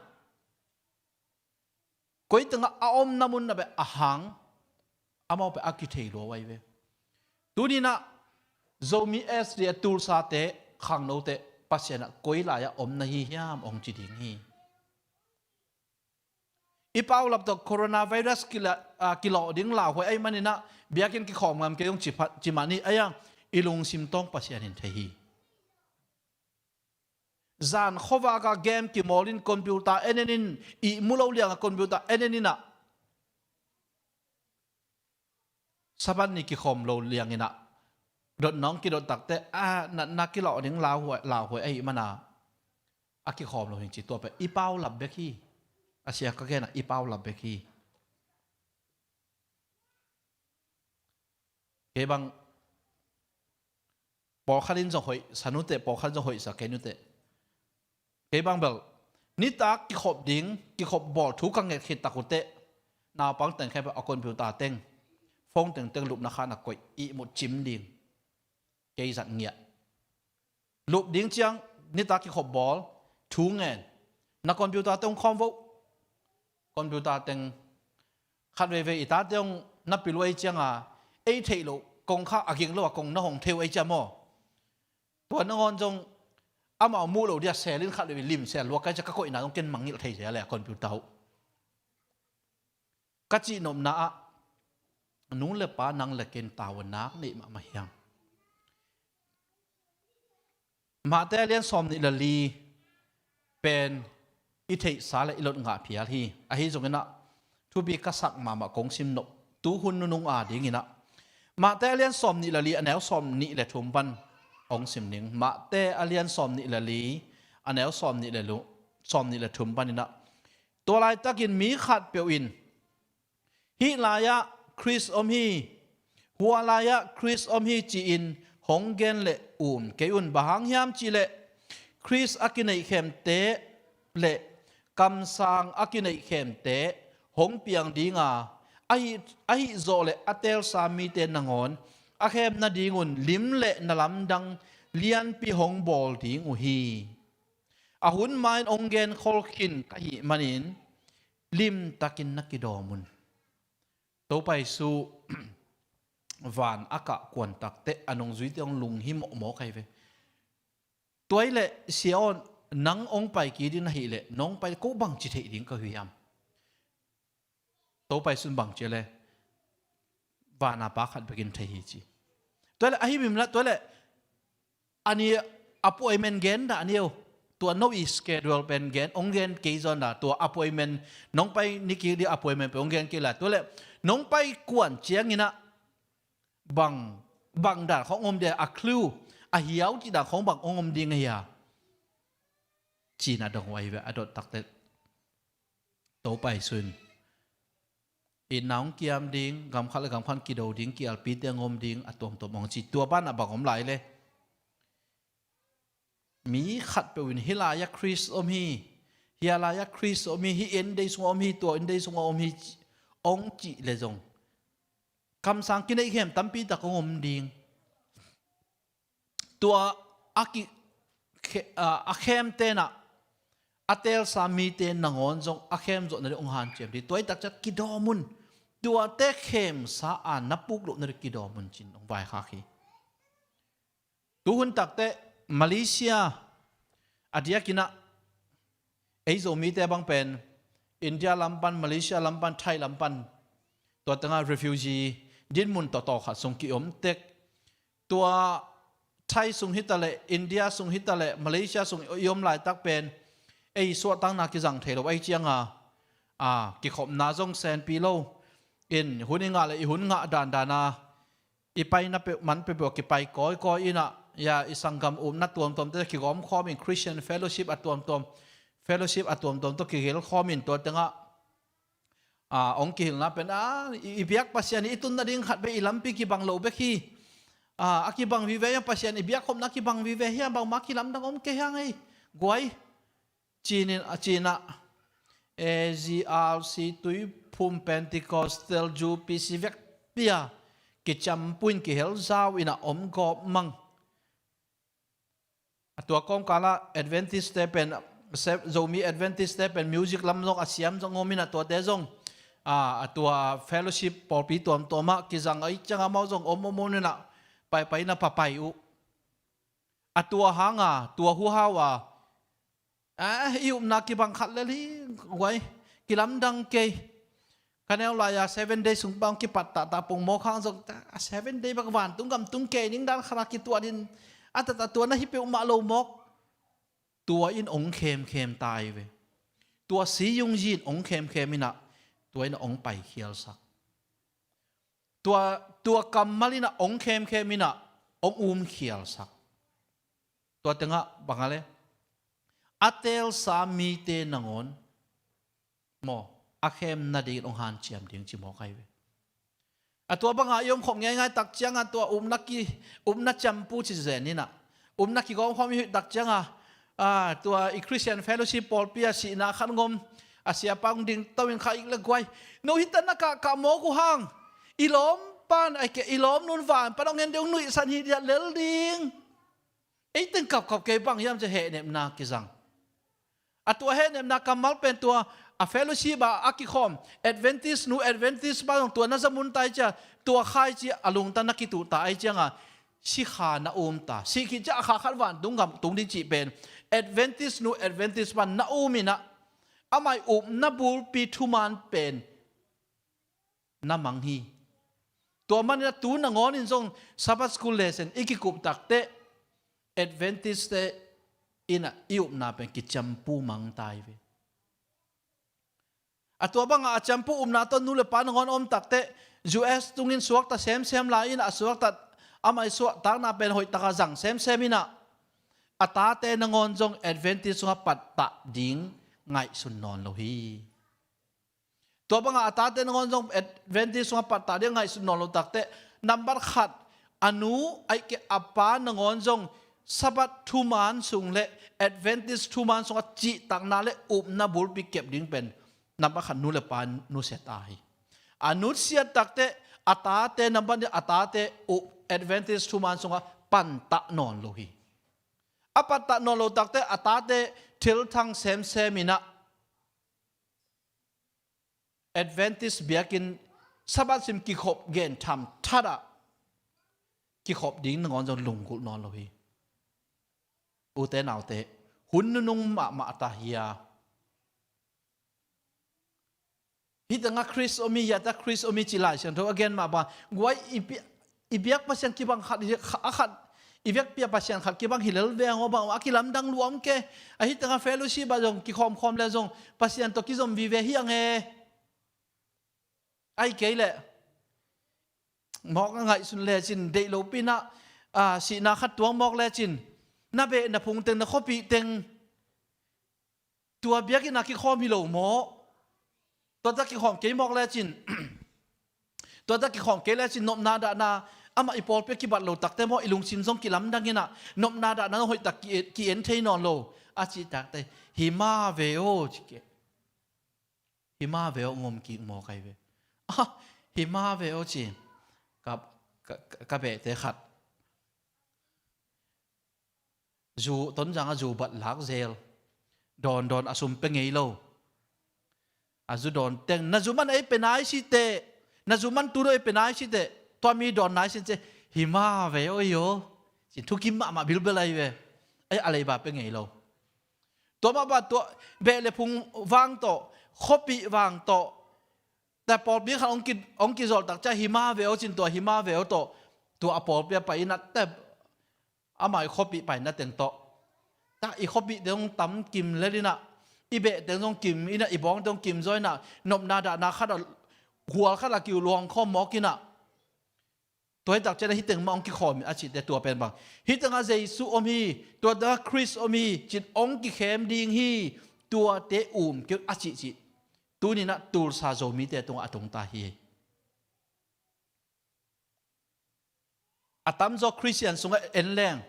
Koi tengah a omna mun na beh a hang, amau beh a kithei lua uh ai ve. Tuni inah Zomi S D A Tulsa te khangnote Pasian ah, "Koi lai-ah om na hi hiam?" hong ci ding hi. I paulap tawh coronavirus kila-, a, kilawh ding lauhuai ahih maninah biakinn kikhawm ngam kei hong ci pha-, ci mah ni. A iang i lungsim tawng Pasian in thei hi. Zan khuavaka game kimawl in, computer en en in, ihmu lo lianga computer en en inah Sabbath ni kikhawm lo lianginah dotna hong kidot takteh, a, natna kilawh ding lauhuai, lauhuai ahih mana a kikhawm lo hi ci. Tua pen i paulap bek hi. A sia ka genah i paulap bek hi. Kei bang pawlkhat in zong hoih sa nuteh, pawlkhat in zong hoih sa kei nuteh. Kei bang bel nitak kikhop ding, kikhop bawl thu ka nget khit tak uhteh, naupang teng khempeuh a computer teng, phone tengteng lupna khan a koih, ihmut cim ding. Kei zat ngiah. Lup ding ciang nitak kikhop bawl, thu ngen. Na computer teng khawm vo. Computer teng khat veivei i tate hong na pil uh ei cianga, ei theih loh kong kha a ging lo a kong na hong thei uh ei ciam aw. Tua nangawn zong amau muh loh dia selin khat veivei lim sel lua kai cia ka koihna zong ken mangngilh thei zel le a computer uh. Ka cihnopna ah, nu le pa nang le ken tavuan nak neih mahmah hiang. Matthai a lian sawm nih le li pen i theihsa le i lot ngah phial hi. Ahi zonginah thupi ka sak mahmah kong sim nop, tuhun nunung a dinginah Matthai a lian sawm nih le li a neu sawm nih le thum pan hong sim ning. Matthai a lian sawm nih le li a neu sawm nih le lu, sawm nih le thum paninah, tua laitakin mi khatpeuh in, "Hih lai-ah Khrist om hi, hua lai-ah Khrist om hi," ci-in hong gen le um kei un. Bang hang hiam cihleh Khrist a kineihkhemte le kamsang a kineihkhemte hong piang dinga, ahi, ahi zawh le a teelsa mite nangawn a khem nadingun lim le na lamdang lianpi hong bawl ding uh hi. A hun ma-in hong genkhol khin ka hih manin limtakin na kidawm un. Topa Jesu van a kah kuan takteh a nungzuite hong lunghimawh mawk ahi ve. Tua hileh sia aw, nang hong pai kik ding na hileh nong pai ko bangci theih ding ka hi hiam? Topa Jesu in bang ci a le, vana Pa khat bekin thei hi ci. Tua hileh ahi mimlah, tua hileh a ni appointment gen dah ni aw. Tua no i schedule pen gen, hong gen kei zaw na, tua appointment, nong pai ni kik ding appointment pen hong gen kei lai. Tua hileh nong pai kuan cianginah bang, bang dan khawng om ding a, a clue, a hiau cih dan khawng bang hong om ding a hia? Ci-in a dong uh ahi ve. A dot takteh Topa Jesu in, i na hong kiam ding, gam khat le gam khat kido ding, kialpite hong om ding, a tuamtuam hong ci. Tua banah bang om lai le? mi khatpeuh in hih lai-ah Khrist om hi, hih lai-ah Khrist om hi, hih inn dei sungah om hi, tua inn dei sungah om hi, hong cih leh zong kamsang kineih khem tampi tak hong om ding. Tua a ki, khe-, a, a khemte in ah a teelsa mite nangawn zong a khemzawh nading hong hanciam ding. Tua hi tak ciang kidawm un. Tuate khemsa a na puk loh nading kidawm un ci-in hong vaikhak hi. Tuhun takteh Malaysia a diakin ah ei Zomite bang pen India lam pan, Malaysia lam pan, Thai lam pan, tua tengah refugee dinmun tawtaw khat sung ki-om tek. Tua Thai sung hi taleh, India sung hi taleh, Malaysia sung i om laitak pen ei suahtakna kizang thei lo ahih ciangin, a, kikhopna zong senpi lo in, hun i ngah leh i hun ngah dandan a, i paina peuh, man peuhpeuh ah kipai kawikawi in ah, ya, i sanggam upna tuamtuamte tawh kigawm khawm in, Christian fellowship a tuamtuam, fellowship a tuamtuam tawh kigelh khawm in, tua tengah, a, hong kihilhna pen, a, i, i biak Pasian i tun nading khat bek i lampi kibang lo bek hi. A, a kibang vive hiam, Pasian i biak khopna kibang vive hiam, bangmah kilamdang om kei hiam ei, guai. Ci-in, a, ci-in ah, A G R C, Tuiphum Pentecostal, U P C vekpi a kiciampu in kihel zau in ah om gawp mang. A tua kawmkal ah Adventist-te pen, se-, Zomi Adventist-te pen music lam zong a siam zong om in ah, tuate zong, a, a tua fellowship pawlpi tuamtuam ah kizang ahih ciangin amau zong om om om in ah, paipai in ah papai uh. A tua hang a, tua huhau a, a, i upna kibang khat lel hi, guai, kilamdang kei. Ka neu lai-a Seven Day sung pan hong kipat tahtah pongmawk hang zong, a, Seven Day bang vantung gam tung kei ning dan khat a kituat in, a, tahtah tua na hi peuhmah lo mawk. Tua in hong khemkhem ta hi ve. Tua si yung zi in hong khemkhem in ah, tua in ah hong paikhialsak. Tua, tua kammal in ah hong khemkhem in ah hong umkhialsak. Tua tengah bang a le, a teelsa mite nangawn maw, a khem nadingin hong hanciam ding ci mawk ahi ve. A tua bangah i omkhop ngeingai tak ciangin tua upna ki, upna ciampu ci zen in ah, upna kigawmkhawm i hoih tak ciangin, a, tua i Christian Fellowship pawlpi ah sihna khat hong om, a siapa hong dingto in, kha ik le guai, no hita na kahkah mawk uh hang, i lawm pan, ai ke, i lawm nun van pan hong en ding, hong nuihsan hi dia lel ding. Ei teng kapkap kei bang hiam ci-a hehnepna kizang. A tua hehnepna kammal pen tua a fellowship ah a kikhawm Adventist nu Adventist pa zong tua na za mun ta hi ci-a, tua khaici a lungtang na kituh ta ahih ciangin sikha na um ta. Sih khit ciang a kha khat vantung gam tung ding cih pen Adventist nu Adventist pa na um in ah, amah i upna bulpi thuman pen na mang hi. Tua manin a tu nangawn in zong Sabbath School lesson i kikup takteh Adventist-te in ah i upna pen kiciampu mang ta hi ve. A tua bangah a ciampu upna tawh nu le pa nangawn om takteh U S tungin suakta semsem lai in ah, a suakta, amah i suahtakna pen hoihtak a zang semsem in ah, a tate nangawn zong Adventist sungah pattah ding ngaihsun nawn lo hi. Tua bangah a tate nangawn zong Adventist sungah pattah ding ngaihsun nawn lo takteh, nambat khat, a nu, ai ke, a pa nangawn zong Sabbath thuman sung le Adventist thuman sungah cihtakna le upna bulpi kep ding pen nambat khat nu le pa nusia ta hi. A nusia takteh a tate, nambat nih, a tate uh Adventist thuman sungah pattah nawn lo hi. A pattah nawn lo takteh a tate thilthang semsem in ah Adventist biakinn Sabbath sim kikhop gen tham thadah ah kikhop ding nangawn zong lunggulh nawn lo hi. Ute naute, hun nunung mahmah ta hi a. Hih tengah Khrist om hi, hiah tengah Khrist om hi ci Lai Siangtho a gen mah bang, guai, i pi-, i biak Pasian kibang khat, i kha-, a khat, i biakpiak Pasian khat kibang hi lel veng aw bang, a kilamdang lua om kei. Ahi tengah fellowship ah zong kikhawmkhawm le zong Pasian tawh kizom vive hi ang e. Ai kei leh mawk a ngaihsun lecin, deih lopi-in ah, a, sihna khat tuang mawk lecin, na beh na phung teng, na khuapih teng, tua biakinn ah kikhawm hi lo maw? Tuate ah kikhawm kei mawk lecin, tuate ah kikhawm kei lecin nopna dahna Amah i pawlpi a kibat lo takte maw, i lungsim zong kilamdang inah, nopna dahna hoihtak ki-, ki-en thei nawn lo. A cih takte, hi mah ve aw ci ke. Hi mah ve aw, ngom kik maw kai ve. Ah, hi mah ve aw ci. Ka, ka, ka, ka behte khat. Zu, Tonzang a zu bat lak zel. Dawn dawn a sum pe ngei lo. A zu dawn teng, na zu man ei pe nai si teh. Na zu man tu dawn ei pe nai si teh. Tua mi dawn nai si teh. Hi mah ve aw i aw. Ci thukim mahmah bilbel ahi ve. Ei a leiba pe ngei lo. Tua mah bang tua beh le phung vang tawh, khuapih vang tawh. Tua pawlpi khat hong ki, hong kizol tak ciang hi mah ve aw cin tua hi mah ve aw tawh. Tua a pawlpi a pai inah tua amah i khuapih paina teng tawh. Tua i khuapihte hong tam kim lel inah, i behteng zong kim inah, i bawngte hong kim zaw inah, nopna dahna khat a, hual khat a kiu luang khawm mawk inah. Tua hi tak ciang hih teng mah hong kikhawm hi a cihte tua pen bang. Hih tengah Jesu om hi, tua tengah Khrist om hi, cin hong kikhem ding hi, tuate um kei un a cihcih. Tuni inah Tulsa Zomite tungah a tungta hi. A tamzaw Khristian sungah en leng,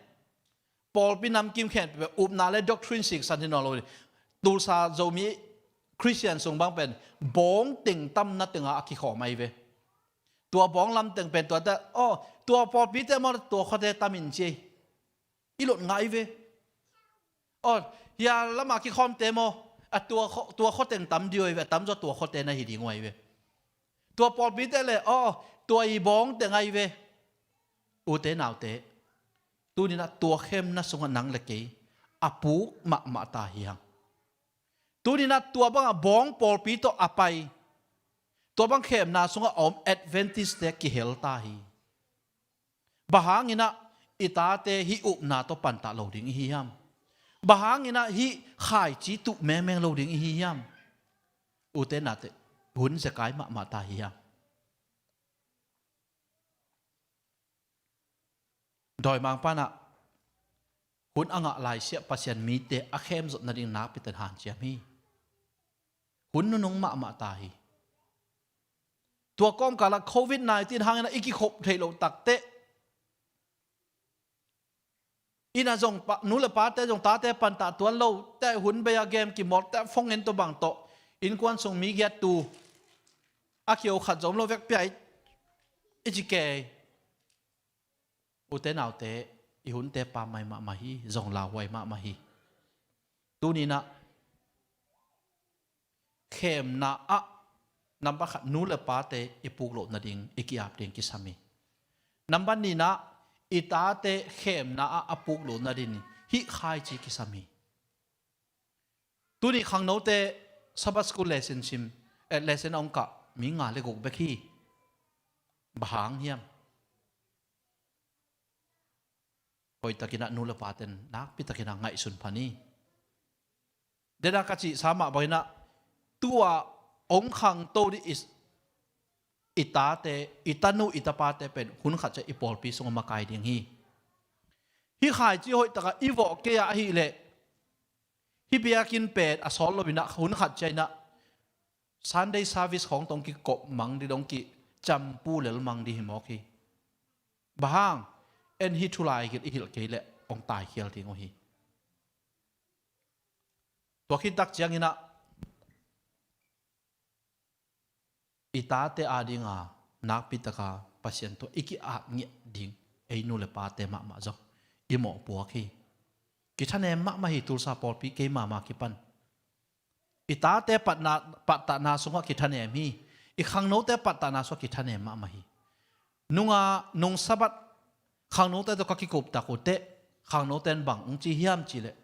pawlpi namkim khempeuh upna le doctrine siksan hi nawn lo hi. Tulsa Zomi Khristian sung bang pen bawng teng tamna tengah a kikhawm ahi ve. Tua bawng lam teng pen tuate, aw, tua pawlpite maw tua khuate tam in ci ei. I lot ngai ve. Aw, hia lamah kikhawmte maw, a tua khua, tua khua teng tam dih uh ahi ve, a tamzaw tua khuate na hi ding uh ahi ve. Tua pawlpite le, aw, tua i bawng teng ahi ve. Ute naute, tuni inah tua khemna sungah nang le kei a puk mahmah ta hi hang. Tuni inah tua bangah bawng pawlpi tawh a pai, tua bang khemna sungah a om Adventist-te kihel ta hi. Bang hang inah i tate hih upna tawh pantah lo ding i hi hiam? Bang hang inah hih khaici tuh mengmeng lo ding i hi hiam? Ute naute, hun zekai mahmah ta hi hang. Dawimangpa inah hun a ngah laisiah Pasian mite a khemzawh nading nakpi takin hanciam hi. Hun nunung mahmah ta hi. Tua kawmkalah covid nineteen hang inah i kikhop theih loh takteh, inn ah zong pa, nu le pate zong tate pantah tuan lo teh, hun bei-a game kimawk teh, phone en tawh bang tawh, innkuan sung mi giat tu a kio khat zong om lo vek pia i ci kei. Ute naute, i hunte pammaih mahmah hi, zong lauhuai mahmah hi. Tuni inah khemna ah, nambat khat, nu le pate i puk loh nading, i ki-ap ding kisam hi. Nambat nihna, i tate khemna ah a puk loh nading hih khaici kisam hi. Tuni khangnote Sabbath School lesson sim, eh, lesson a hong kah mi nga le guk bek hi. Bang hang hiam? Hoihtakin ah nu le paten nakpitakin ah ngaihsun pha ni. Dena ka cihsa mah bangin ah, tua hong khangto ding i, i tate, i tanu, i tapate pen hun khat ciang i pawlpi sungah makai ding hi. Hih khaici hoihtakah i vawh kei ah ahih leh, hih biakinn pen a sawt loin ah hun khat ciangin ah Sunday service khawng tawh hong kikop mang ding, hong kicampu lel mang ding hi mawk hi. Bang hang? En hih thu laigil i hilh kei leh hong taikhial ding uh hi. Tua khit tak ciangin ah, i tate adinga nakpitaka Pasian tawh i ki-ap ngiat ding, ei nu le pate mahmah zong i mawhpuak hi. Kithanem mahmah hi, Tulsa pawlpi keima ma kipan. I tate patna, pattahna sungah kithanem hi. I khangnote pattahna sungah kithanem mahmah hi. Nunga, nung Sabbath khangnote tawh ka kikup tak uh teh, khangnote in bang hong ci hiam cih leh,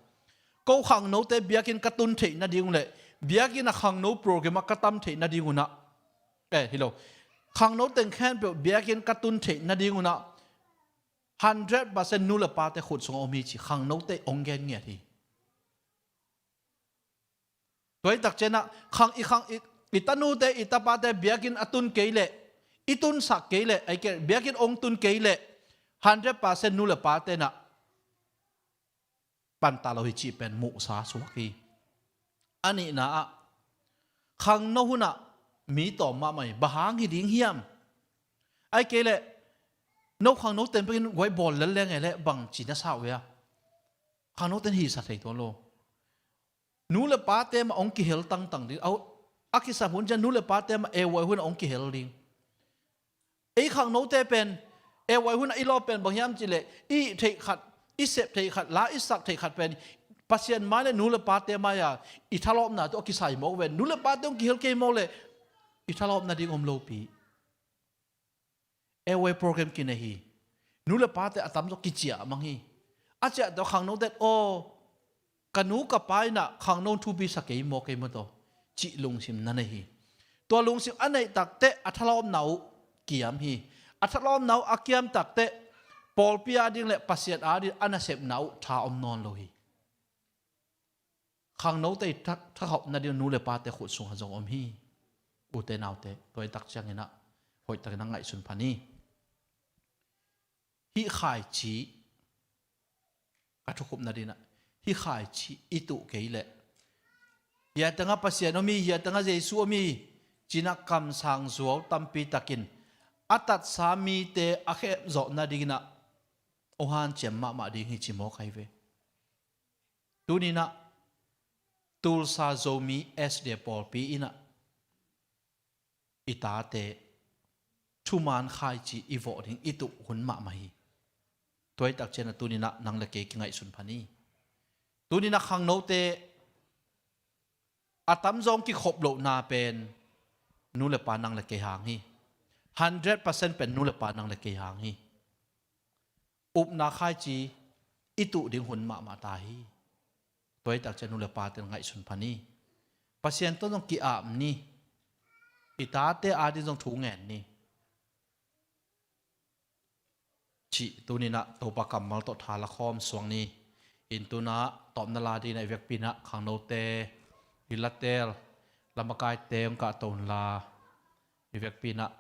ko khangnote biakinn ka tun theih nading uh leh, biakinn ah khangno program ah ka tam theih nading un ah, eh, hi lo, khangno teng khempeuh biakinn ka tun theih nading un ah, hundred percent nu le pate khut sungah om hi ci khangnote hong gen ngiat hi. Tua hi tak ciangin ah, khang, i khang, i, i tanute, i tapate biakinn a tun kei leh, i tunsak kei leh, ahih kei leh biakinn hong tun kei leh, hundred percent nu le pate in ah pantah lo hi cih pen muhsa suak hi. A nihna ah, khangno hun ah mi tawm mahmah hi. Bang hang hi ding hiam? Ahih kei leh, No khangno ten pekin guai bawl lel leng e le bang ci na sa uh hia? Khangno ten hisa thei tuan lo. Nu le pate mah hong kihel tangtang ding. Au, a kisam hun ciang nu le pate mah A Y hun ah hong kihel ding. Ei khangnote pen A Y hun ah i lawp pen bang hiam cih leh i theih khat, i sep theih khat, la i sak theih khat pen Pasian mai le nu le pate mai-a i thalawpna tawh a kisai mawk ve. Nu le pate hong kihel kei mawk leh i thalawpna ding om lopi. A Y program kinei hi. Nu le pate a tamzaw kiciah mang hi. A ciah tawh khangnote, aw, ka nu ka pa in ah khangno thupi sa kei maw kei maw tawh cih lungsim na nei hi. Tua lungsim a neih takteh a thalawpna uh kiam hi. A thalawpna uh a kiam takteh pawlpi ading le Pasian ading a nasepna uh tha om nawn lo hi. Khangnote i tha-, thakhauh nading nu le pate khut sungah zong om hi. Ute naute, tua i tak ciangin ah hoihtakin a ngaihsun pha ni. Hih khaici, ka thukhup nading ah, hih khaici i tuh kei leh, hia tengah Pasian om hi, hia tengah Jesu om hi, ci-in ah kamsang zuau tampi takin a tatsa mite a khemzawh nadingin ah hong hanciam mahmah ding hi ci mawk ahi ve. Tuni-in ah Tulsa Zomi S D A pawlpi in ah i tate thuman khaici i vawh ding i tuh hun mahmah hi. Tua i tak ciangin ah tuni-in ah nang le kei kingaihsun pha ni. Tuni-in ah khangnote a tamzaw hong kikhop lohna pen nu le pa nang le kei hang hi. Hundred percent pen nu le pa nang le kei hang hi. Upna khaici i tuh ding hun mahmah ta hi. Tua i tak ciang nu le pate in ngaihsun pha ni. Pasian tawh zong ki-ap ni. I tate ading zong thu ngen ni. Cih tuni-in ah Topa kammal tawh tha la khawm suak ni. In tuni-in ah tawpna la dingin ah i vekpi-in ah khangnote, i latel, lamakaite hong kahto unla, i vekpi-in ah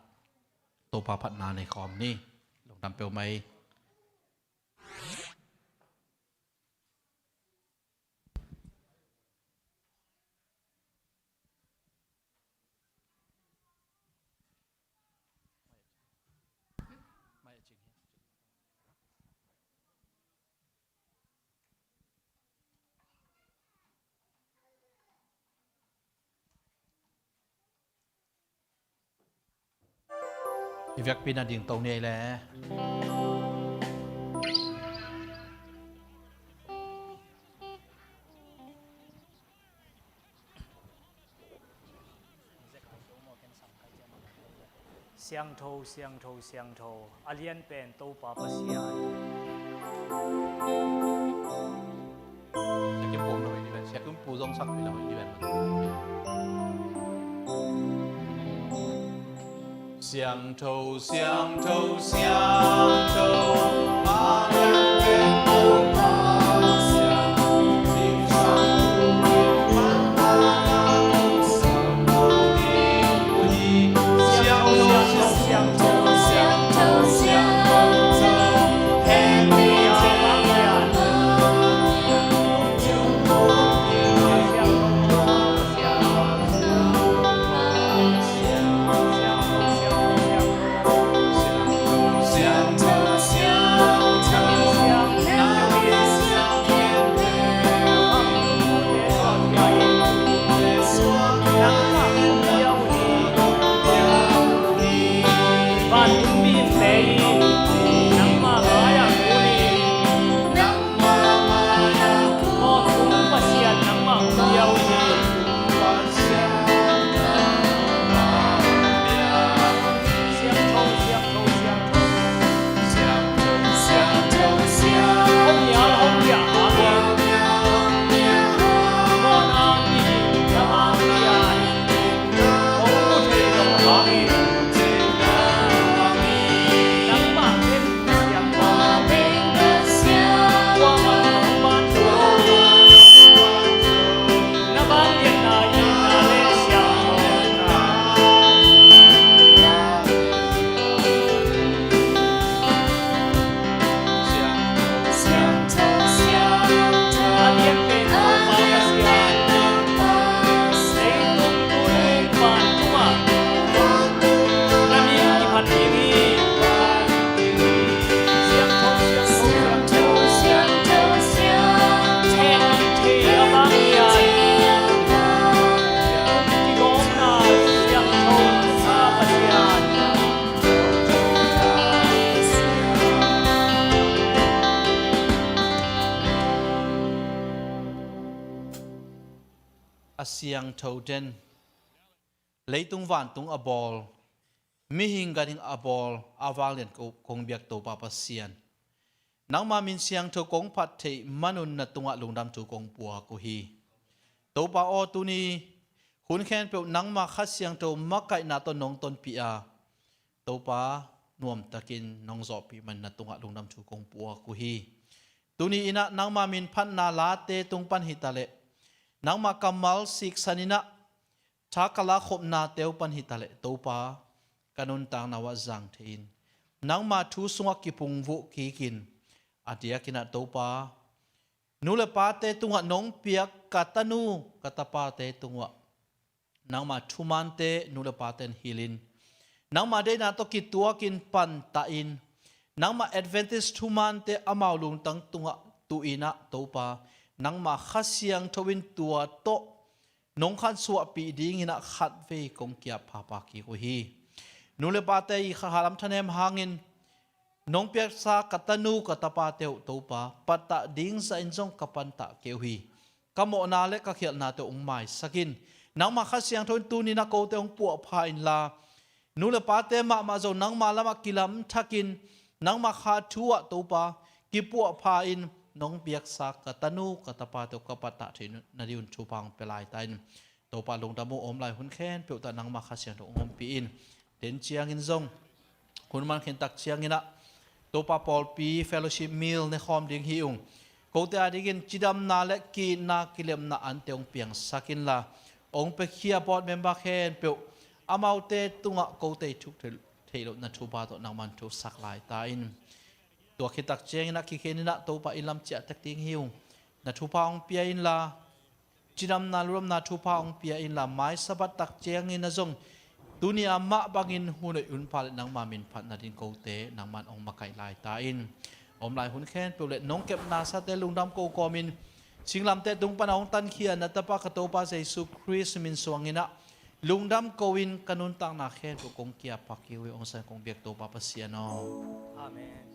Topa phatna nei khawm ni. Lungdam peuhmah ei. I vekpi-in ah dingto ni ei le. Siangtho, siangtho, siangtho, a lian pen Topa Pasian. Sia Kim Pu na hoih dih ven, Sia Kim Pu zong sak pi la hoih dih ven. Siangtho, siangtho, siangtho, a lian pen Topa Pasian. a siangtho den, leitung vantung a bawl, mihing ganhing a bawl a vanglian ko-, kong biak Topa Pasian, nangma min siangtho kong phat theih manun na tungah lungdam thu kong puak uh hi. Topa aw, tuni hun khempeuh nangma Kha Siangtho makaihna tawh nong tonpih a, Topa nuamtakin nong zawhpih man na tungah lungdam thu kong puak uh hi. Tuni innah nangma min phatna late tung pan hitaleh, nangma kammal siksan innah tha ka lakhopna teu pan hitaleh, Topa ka nuntakna uh ah zang thei in, nangma thu sungah kipungvuh kikin, a diakinah Topa, nu le pate tungah nong piak ka tanu ka tapate tungah nangma thumante nu le paten hilhin, nangma deihna tawh kituakin pantahin, nangma Adventist thumante amau lungtang tungah tuhinah Topa, nangma Kha Siangtho in tua tawh nong khansuahpih dinginah khatvei kong kiap phapha kik uh hi. Nu le pate i kha halam thanem hangin nong piaksa ka tanu ka tapate uh Topa, pattah ding zahin zong ka pantah kei uh hi. Ka mawhna le ka khialhnate uh hong maisakin, nangma Kha Siangtho in tuninah kote hong puahpha inla, nu le pate mahmah zong nangma lamah kilamthakin, nangma kha thu ah Topa kipuahpha in, nong piaksa ka tanu ka tapate uh ka pattah theih nadihun thupha hong pia laitahin, Topa lungdam uh, om lai hun khempeuh tah nangma Kha Siangtho hong ompih in. Den ciangin zong hun man khintak cianginah Topa pawlpi fellowship meal nekhawm ding hi ung. Kote a dingin cidamna le ki-itna kilemna ante hong piangsak inla, hong piakhia board member khempeuh amaute tungah kote i thuk theih, theih lohna thupha tawh nangman thuksak laita in. Tua khittak cianginah kikheninah Topa i lam ciahtek ding hi ung. Na thupha hong pia inla, cidamna ludamna thupha hong pia inla, mai Sabbath tak ciangin a zong tuni a mah bangin hun hoih hun pha le nangma min phat nading kote nangman hong makaih laita in. Om lai hun khempeuh le nong kepnasate lungdam ko kawmin, singlamteh tung pana hong tankhia na tapa ka Topa Jesu Khrist min suanginah lungdam ko-in ka nuntakna khempeuh kong kiap phak hi uh hi. Hong san kong biak Topa Pasian aw. Amen.